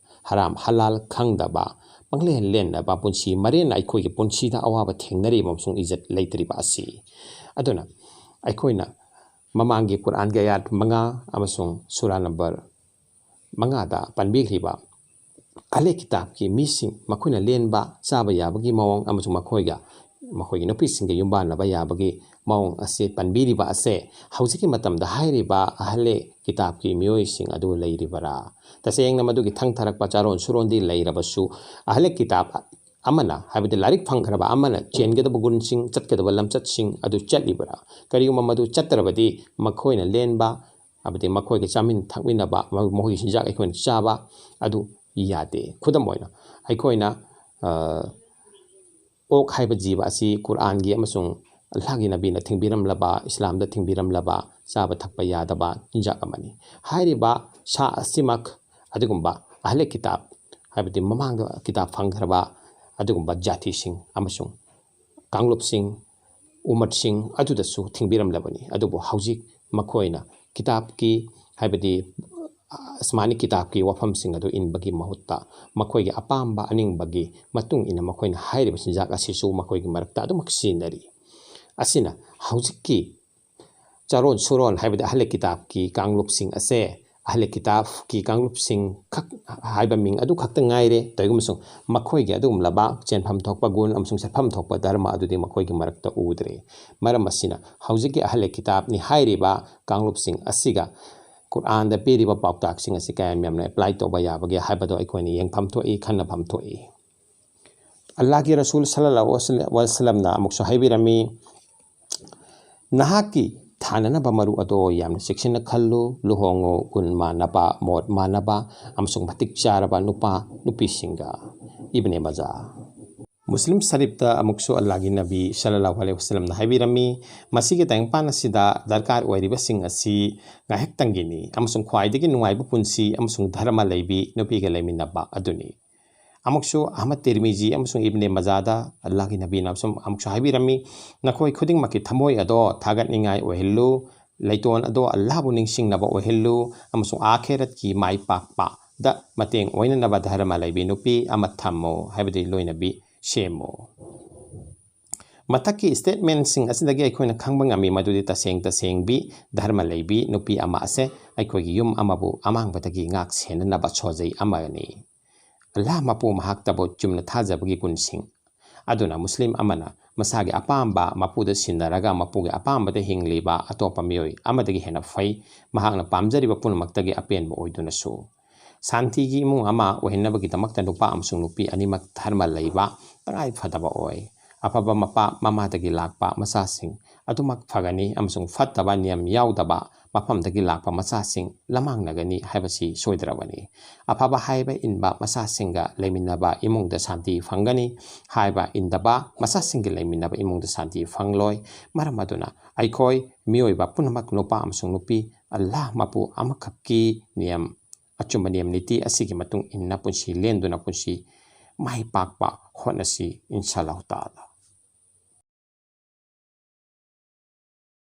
ꯍꯔꯥꯝ, ꯍꯂꯥꯜ ꯈꯪꯗꯕ, ꯄꯪꯂꯦꯟ ꯂꯦꯟꯅꯕ ꯄꯨꯟꯁꯤ ꯃꯔꯦꯟꯅ ꯑꯩꯈꯣꯏꯒꯤ ꯄꯨꯟꯁꯤꯗ ꯑꯋꯥꯕ ꯊꯦꯡꯅꯔꯤꯕ ꯑꯃꯁꯨꯡ ꯏꯖꯠ ꯂꯩꯇ꯭ꯔꯤꯕ ꯑꯁꯤ꯫ ꯑꯗꯨꯅ ꯑꯩꯈꯣꯏꯅ ꯃꯃꯥꯡꯒꯤ ꯀꯨꯔꯥꯟꯒꯤ ꯑꯌꯥꯠ ꯃꯉꯥ ꯑꯃꯁꯨꯡ ꯁꯨꯔꯥ ꯅꯝꯕꯔ ꯃꯉꯥꯗ ꯄꯟꯕꯤꯈ꯭ꯔꯤꯕ ꯑꯍꯂꯦ ꯀꯤꯇꯥꯕꯀꯤ ꯃꯤꯁꯤꯡ, ꯃꯈꯣꯏꯅ ꯂꯦꯟꯕ ꯆꯥꯕ ꯌꯥꯕꯒꯤ ꯃꯑꯣꯡ ꯑꯃꯁꯨꯡ ꯃꯈꯣꯏꯒ, ꯃꯈꯣꯏꯒꯤ ꯅꯨꯄꯤꯁꯤꯡꯒ ꯌꯨꯝꯕꯥꯟꯅꯕ ꯌꯥꯕꯒꯤ ꯃꯑꯣꯡ ꯑꯁꯤ ꯄꯟꯕꯤꯔꯤꯕ ꯑꯁꯦ, ꯍꯧꯖꯤꯛꯀꯤ ꯃꯇꯝꯗ ꯍꯥꯏꯔꯤꯕ ꯑꯍꯂꯦ ꯀꯤꯇꯥꯕꯀꯤ ꯃꯤꯑꯣꯏꯁꯤꯡ ꯑꯗꯨ ꯂꯩꯔꯤꯕꯔꯥ? ꯇꯁꯦꯡꯅ ꯃꯗꯨꯒꯤ ꯊꯪꯊꯔꯛꯄ ꯆꯥꯔꯣꯟ ꯁꯨꯔꯣꯟꯗꯤ ꯂꯩꯔꯕꯁꯨ, ꯑꯍꯂꯦ ꯀꯤꯇꯥꯕ ꯑꯃꯅ, ꯍꯥꯏꯕꯗꯤ ꯂꯥꯏꯔꯤꯛ ꯐꯪꯈ꯭ꯔꯕ ꯑꯃꯅ ꯆꯦꯟꯒꯗꯕ ꯒꯨꯟꯁꯤꯡ, ꯆꯠꯀꯗꯕ ꯂꯝꯆꯠꯁꯤꯡ ꯑꯗꯨ ꯆꯠꯂꯤꯕꯔꯥ? ꯀꯔꯤꯒꯨꯝꯕ ꯃꯗꯨ ꯆꯠꯇ꯭ꯔꯕꯗꯤ, ꯃꯈꯣꯏꯅ ꯂꯦꯟꯕ, ꯍꯥꯏꯕꯗꯤ ꯃꯈꯣꯏꯒ ꯆꯥꯃꯤꯟ ꯊꯛꯃꯤꯟꯅꯕ, ꯃꯈꯣꯏꯒꯤ ꯆꯤꯟꯖꯥꯛ ꯑꯩꯈꯣꯏꯅ ꯆꯥꯕ ꯑꯗꯨ ꯌꯥꯗꯦ꯫ ꯈꯨꯗꯝ ꯑꯣꯏꯅ, ꯑꯩꯈꯣꯏꯅ, ꯑ, ꯑꯣꯛ ꯍꯥꯏꯕ ꯖꯤꯕ ꯑꯁꯤ ꯀꯨꯔꯥꯟꯒꯤ ꯑꯃꯁꯨꯡ ꯑꯜꯂꯥꯍꯒꯤ ꯅꯕꯤꯅ ꯊꯤꯡꯕꯤꯔꯝꯂꯕ, ꯏꯁꯂꯥꯝꯗ ꯊꯤꯡꯕꯤꯔꯝꯂꯕ ꯆꯥꯕ ꯊꯛꯄ ꯌꯥꯗꯕ ꯆꯤꯟꯖꯥꯛ ꯑꯃꯅꯤ꯫ ꯍꯥꯏꯔꯤꯕ ꯁꯥ ꯑꯁꯤꯃꯛ ꯑꯗꯨꯒꯨꯝꯕ ꯑꯍꯂꯦ ꯀꯤꯇꯥꯕ, ꯍꯥꯏꯕꯗꯤ ꯃꯃꯥꯡꯗ ꯀꯤꯇꯥꯕ ꯐꯪꯈ꯭ꯔꯕ ꯑꯗꯨꯒꯨꯝꯕ ꯖꯥꯇꯤꯁꯤꯡ ꯑꯃꯁꯨꯡ ꯀꯥꯡꯂꯨꯞꯁꯤꯡ, ꯎꯃꯠꯁꯤꯡ ꯑꯗꯨꯗꯁꯨ ꯊꯤꯡꯕꯤꯔꯝꯂꯕꯅꯤ꯫ ꯑꯗꯨꯕꯨ ꯍꯧꯖꯤꯛ ꯃꯈꯣꯏꯅ ꯀꯤꯇꯥꯕꯀꯤ, ꯍꯥꯏꯕꯗꯤ ꯑꯁꯃꯥꯅꯤ ꯀꯤꯇꯥꯕꯀꯤ ꯋꯥꯐꯝꯁꯤꯡ ꯑꯗꯨ ꯏꯟꯕꯒꯤ ꯃꯍꯨꯠꯇ, ꯃꯈꯣꯏꯒꯤ ꯑꯄꯥꯝꯕ ꯑꯅꯤꯡꯕꯒꯤ ꯃꯇꯨꯡ ꯏꯟꯅ ꯃꯈꯣꯏꯅ ꯍꯥꯏꯔꯤꯕ ꯆꯤꯟꯖꯥꯛ ꯑꯁꯤꯁꯨ ꯃꯈꯣꯏꯒꯤ ꯃꯔꯛꯇ ꯑꯗꯨꯃꯛ ꯁꯤꯖꯤꯟꯅꯔꯤ꯫ ꯑꯁꯤꯅ ꯍꯧꯖꯤꯛꯀꯤ ꯆꯥꯔꯣꯟ ꯁꯨꯔꯣꯟ, ꯍꯥꯏꯕꯗꯤ ꯑꯍꯜ ꯀꯤꯇꯥꯕꯀꯤ ꯀꯥꯡꯂꯨꯞꯁꯤꯡ ꯑꯁꯦ, ꯑꯍꯜ ꯀꯤꯇꯥꯕꯀꯤ ꯀꯥꯡꯂꯨꯞꯁꯤꯡ ꯈꯛ ꯍꯥꯏꯕ ꯃꯤꯡ ꯑꯗꯨ ꯈꯛꯇ ꯉꯥꯏꯔꯦ꯫ ꯇꯧꯏꯒꯨꯝꯕꯁꯨꯡ ꯃꯈꯣꯏꯒꯤ ꯑꯗꯨꯒꯨꯝꯂꯕ ꯆꯦꯟꯐꯝ ꯊꯣꯛꯄ ꯒꯨꯟ ꯑꯃꯁꯨꯡ ꯆꯠꯐꯝ ꯊꯣꯛꯄ ꯙꯔꯃ ꯑꯗꯨꯗꯤ ꯃꯈꯣꯏꯒꯤ ꯃꯔꯛꯇ ꯎꯗ꯭ꯔꯦ꯫ ꯃꯔꯝ ꯑꯁꯤꯅ ꯍꯧꯖꯤꯛꯀꯤ ꯑꯍꯜ ꯀꯤꯇꯥꯕꯅꯤ ꯍꯥꯏꯔꯤꯕ ꯀꯥꯡꯂꯨꯞꯁꯤꯡ ꯑꯁꯤꯒ ꯀꯨꯔꯥꯟꯗ ꯄꯤꯔꯤꯕ ꯄꯥꯎꯇꯥꯛꯁꯤꯡ ꯑꯁꯤ ꯀꯌꯥꯝ ꯌꯥꯝꯅ apply ꯇꯧꯕ ꯌꯥꯕꯒꯦ ꯍꯥꯏꯕꯗꯣ ꯑꯩꯈꯣꯏꯅ ꯌꯦꯡꯐꯝ ꯊꯣꯛꯏ, ꯈꯟꯅꯐꯝ ꯊꯣꯛꯏ꯫ ꯑꯜꯂꯥꯍꯒꯤ ꯔꯁꯨꯜ ꯁꯜꯂꯜꯂꯥꯍꯨ ꯑꯂꯩꯍꯤ ꯋꯁꯜꯂꯝꯅ ꯑꯃꯨꯛꯁꯨ ꯍꯥꯏꯕꯤꯔꯝꯃꯤ, "ꯅꯍꯥꯛꯀꯤ ꯊꯥꯅꯅꯕ ꯃꯔꯨ ꯑꯗꯣ ꯌꯥꯝꯅ ꯆꯦꯛꯁꯤꯟꯅ ꯈꯜꯂꯨ, ꯂꯨꯍꯣꯡꯉꯨ, ꯒꯨꯟ ꯃꯥꯟꯅꯕ, ꯃꯣꯠ ꯃꯥꯟꯅꯕ ꯑꯃꯁꯨꯡ ꯃꯇꯤꯛ ꯆꯥꯔꯕ ꯅꯨꯄꯥ ꯅꯨꯄꯤꯁꯤꯡꯒ"꯫ ꯏꯕꯅꯦ ꯃꯥꯖꯥ꯫ ꯃꯨꯁꯂꯤꯝ ꯁꯔꯤꯐꯇ ꯑꯃꯨꯛꯁꯨ ꯑꯜꯂꯥꯍꯒꯤ ꯅꯕꯤ ꯁꯜꯂꯜꯂꯥꯍꯨ ꯑꯂꯩꯍꯤ ꯋꯁꯜꯂꯝꯅ ꯍꯥꯏꯕꯤꯔꯝꯃꯤ, "ꯃꯁꯤꯒꯤ ꯇꯥꯏꯕꯪꯄꯥꯟ ꯑꯁꯤꯗ ꯗꯔꯀꯥꯔ ꯑꯣꯏꯔꯤꯕꯁꯤꯡ ꯑꯁꯤ ꯉꯥꯏꯍꯥꯛꯇꯪꯒꯤꯅꯤ ꯑꯃꯁꯨꯡ ꯈ꯭ꯋꯥꯏꯗꯒꯤ ꯅꯨꯡꯉꯥꯏꯕ ꯄꯨꯟꯁꯤ ꯑꯃꯁꯨꯡ ꯙꯔꯃ ꯂꯩꯕꯤ ꯅꯨꯄꯤꯒ ꯂꯩꯃꯤꯟꯅꯕ ꯑꯗꯨꯅꯤ"꯫ ꯑꯃꯨꯛꯁꯨ ꯑꯍꯃꯗ ꯇꯤꯔꯃꯤꯖꯤ ꯑꯃꯁꯨꯡ ꯏꯕꯅꯦ ꯃꯥꯖꯥꯗ ꯑꯜꯂꯥꯍꯒꯤ ꯅꯕꯤꯅ ꯑꯃꯁꯨꯡ ꯑꯃꯨꯛꯁꯨ ꯍꯥꯏꯕꯤꯔꯝꯃꯤ, "ꯅꯈꯣꯏ ꯈꯨꯗꯤꯡꯃꯛꯀꯤ ꯊꯃꯣꯏ ꯑꯗꯣ ꯊꯥꯒꯠꯅꯤꯡꯉꯥꯏ ꯑꯣꯏꯍꯜꯂꯨ, ꯂꯩꯇꯣꯟ ꯑꯗꯣ ꯑꯜꯂꯥꯍꯕꯨ ꯅꯤꯡꯁꯤꯡꯅꯕ ꯑꯣꯏꯍꯜꯂꯨ ꯑꯃꯁꯨꯡ ꯑꯥꯈꯦꯔꯠꯀꯤ ꯃꯥꯏ ꯄꯥꯛꯄꯗ ꯃꯇꯦꯡ ꯑꯣꯏꯅꯅꯕ ꯙꯔꯃ ꯂꯩꯕꯤ ꯅꯨꯄꯤ ꯑꯃ ꯊꯝꯃꯨ, ꯍꯥꯏꯕꯗꯤ ꯂꯣꯏꯅꯕꯤ ꯁꯦꯝꯃꯨ꯫ ꯃꯊꯛꯀꯤ statementꯁꯤꯡ ꯑꯁꯤꯗꯒꯤ ꯑꯩꯈꯣꯏꯅ ꯈꯪꯕ ꯉꯝꯃꯤ ꯃꯗꯨꯗꯤ ꯇꯁꯦꯡ ꯇꯁꯦꯡꯕꯤ ꯙꯔꯃ ꯂꯩꯕꯤ ꯅꯨꯄꯤ ꯑꯃ ꯑꯁꯦ ꯑꯩꯈꯣꯏꯒꯤ ꯌꯨꯝ ꯑꯃꯕꯨ ꯑꯃꯥꯡꯕꯗꯒꯤ ꯉꯥꯛ ꯁꯦꯟꯅꯅꯕ ꯁꯣꯖꯩ ꯑꯃꯅꯤ꯫ ꯑꯜꯂꯥꯍ ꯃꯄꯨ ꯃꯍꯥꯛꯇꯕꯨ ꯆꯨꯝꯅ ꯊꯥꯖꯕꯒꯤ ꯒꯨꯟꯁꯤꯡ ꯑꯗꯨꯅ ꯃꯨꯁꯂꯤꯝ ꯑꯃꯅ ꯃꯁꯥꯒꯤ ꯑꯄꯥꯝꯕ ꯃꯄꯨꯗ ꯁꯤꯟꯅꯔꯒ ꯃꯄꯨꯒꯤ ꯑꯄꯥꯝꯕꯗ ꯍꯤꯡꯂꯤꯕ ꯑꯇꯣꯞꯄ ꯃꯤꯑꯣꯏ ꯑꯃꯗꯒꯤ ꯍꯦꯟꯅ ꯐꯩ, ꯃꯍꯥꯛꯅ ꯄꯥꯝꯖꯔꯤꯕ ꯄꯨꯝꯅꯃꯛꯇꯒꯤ ꯑꯄꯦꯟꯕ ꯑꯣꯏꯗꯨꯅꯁꯨ꯫ ꯁꯥꯟꯇꯤꯒꯤ ꯏꯃꯨꯡ ꯑꯃ ꯑꯣꯏꯍꯟꯅꯕꯒꯤꯗꯃꯛꯇ ꯅꯨꯄꯥ ꯑꯃꯁꯨꯡ ꯅꯨꯄꯤ ꯑꯅꯤꯃꯛ ꯙꯔꯃ ꯂꯩꯕ ꯇꯉꯥꯏ ꯐꯗꯕ ꯑꯣꯏ꯫ ꯑꯐꯕ ꯃꯄꯥ ꯃꯃꯥꯗꯒꯤ ꯂꯥꯛꯄ ꯃꯆꯥꯁꯤꯡ ꯑꯗꯨꯃꯛ ꯐꯒꯅꯤ ꯑꯃꯁꯨꯡ ꯐꯠꯇꯕ ꯅꯤꯌꯝ ꯌꯥꯎꯗꯕ ꯃꯐꯝꯗꯒꯤ ꯂꯥꯛꯄ ꯃꯆꯥꯁꯤꯡ ꯂꯃꯥꯡꯅꯒꯅꯤ ꯍꯥꯏꯕꯁꯤ ꯁꯣꯏꯗ꯭ꯔꯕꯅꯤ꯫ ꯑꯐꯕ ꯍꯥꯏꯕ ꯏꯟꯕ ꯃꯆꯥꯁꯤꯡꯒ ꯂꯩꯃꯤꯟꯅꯕ ꯏꯃꯨꯡꯗ ꯁꯥꯟꯇꯤ ꯐꯪꯒꯅꯤ꯫ ꯍꯥꯏꯕ ꯏꯟꯗꯕ ꯃꯆꯥꯁꯤꯡꯒ ꯂꯩꯃꯤꯟꯅꯕ ꯏꯃꯨꯡꯗ ꯁꯥꯟꯇꯤ ꯐꯪꯂꯣꯏ꯫ ꯃꯔꯝ ꯑꯗꯨꯅ ꯑꯩꯈꯣꯏ ꯃꯤꯑꯣꯏꯕ ꯄꯨꯝꯅꯃꯛ ꯅꯨꯄꯥ ꯑꯃꯁꯨꯡ ꯅꯨꯄꯤ ꯑꯜꯂꯥꯍ ꯃꯄꯨ ꯑꯃꯈꯛꯀꯤ ꯅꯤꯌꯝ, ꯑꯆꯨꯝꯕ ꯅꯤꯌꯝ ꯅꯤꯇꯤ ꯑꯁꯤꯒꯤ ꯃꯇꯨꯡ ꯏꯟꯅ ꯄꯨꯟꯁꯤ ꯂꯦꯟꯗꯨꯅ ꯄꯨꯟꯁꯤ ꯃꯥꯏ ꯄꯥꯛꯄ ꯍꯣꯠꯅꯁꯤ, ꯏꯟꯁꯥ ꯑꯜꯂꯥꯍꯨ ꯇꯥꯂꯥ꯫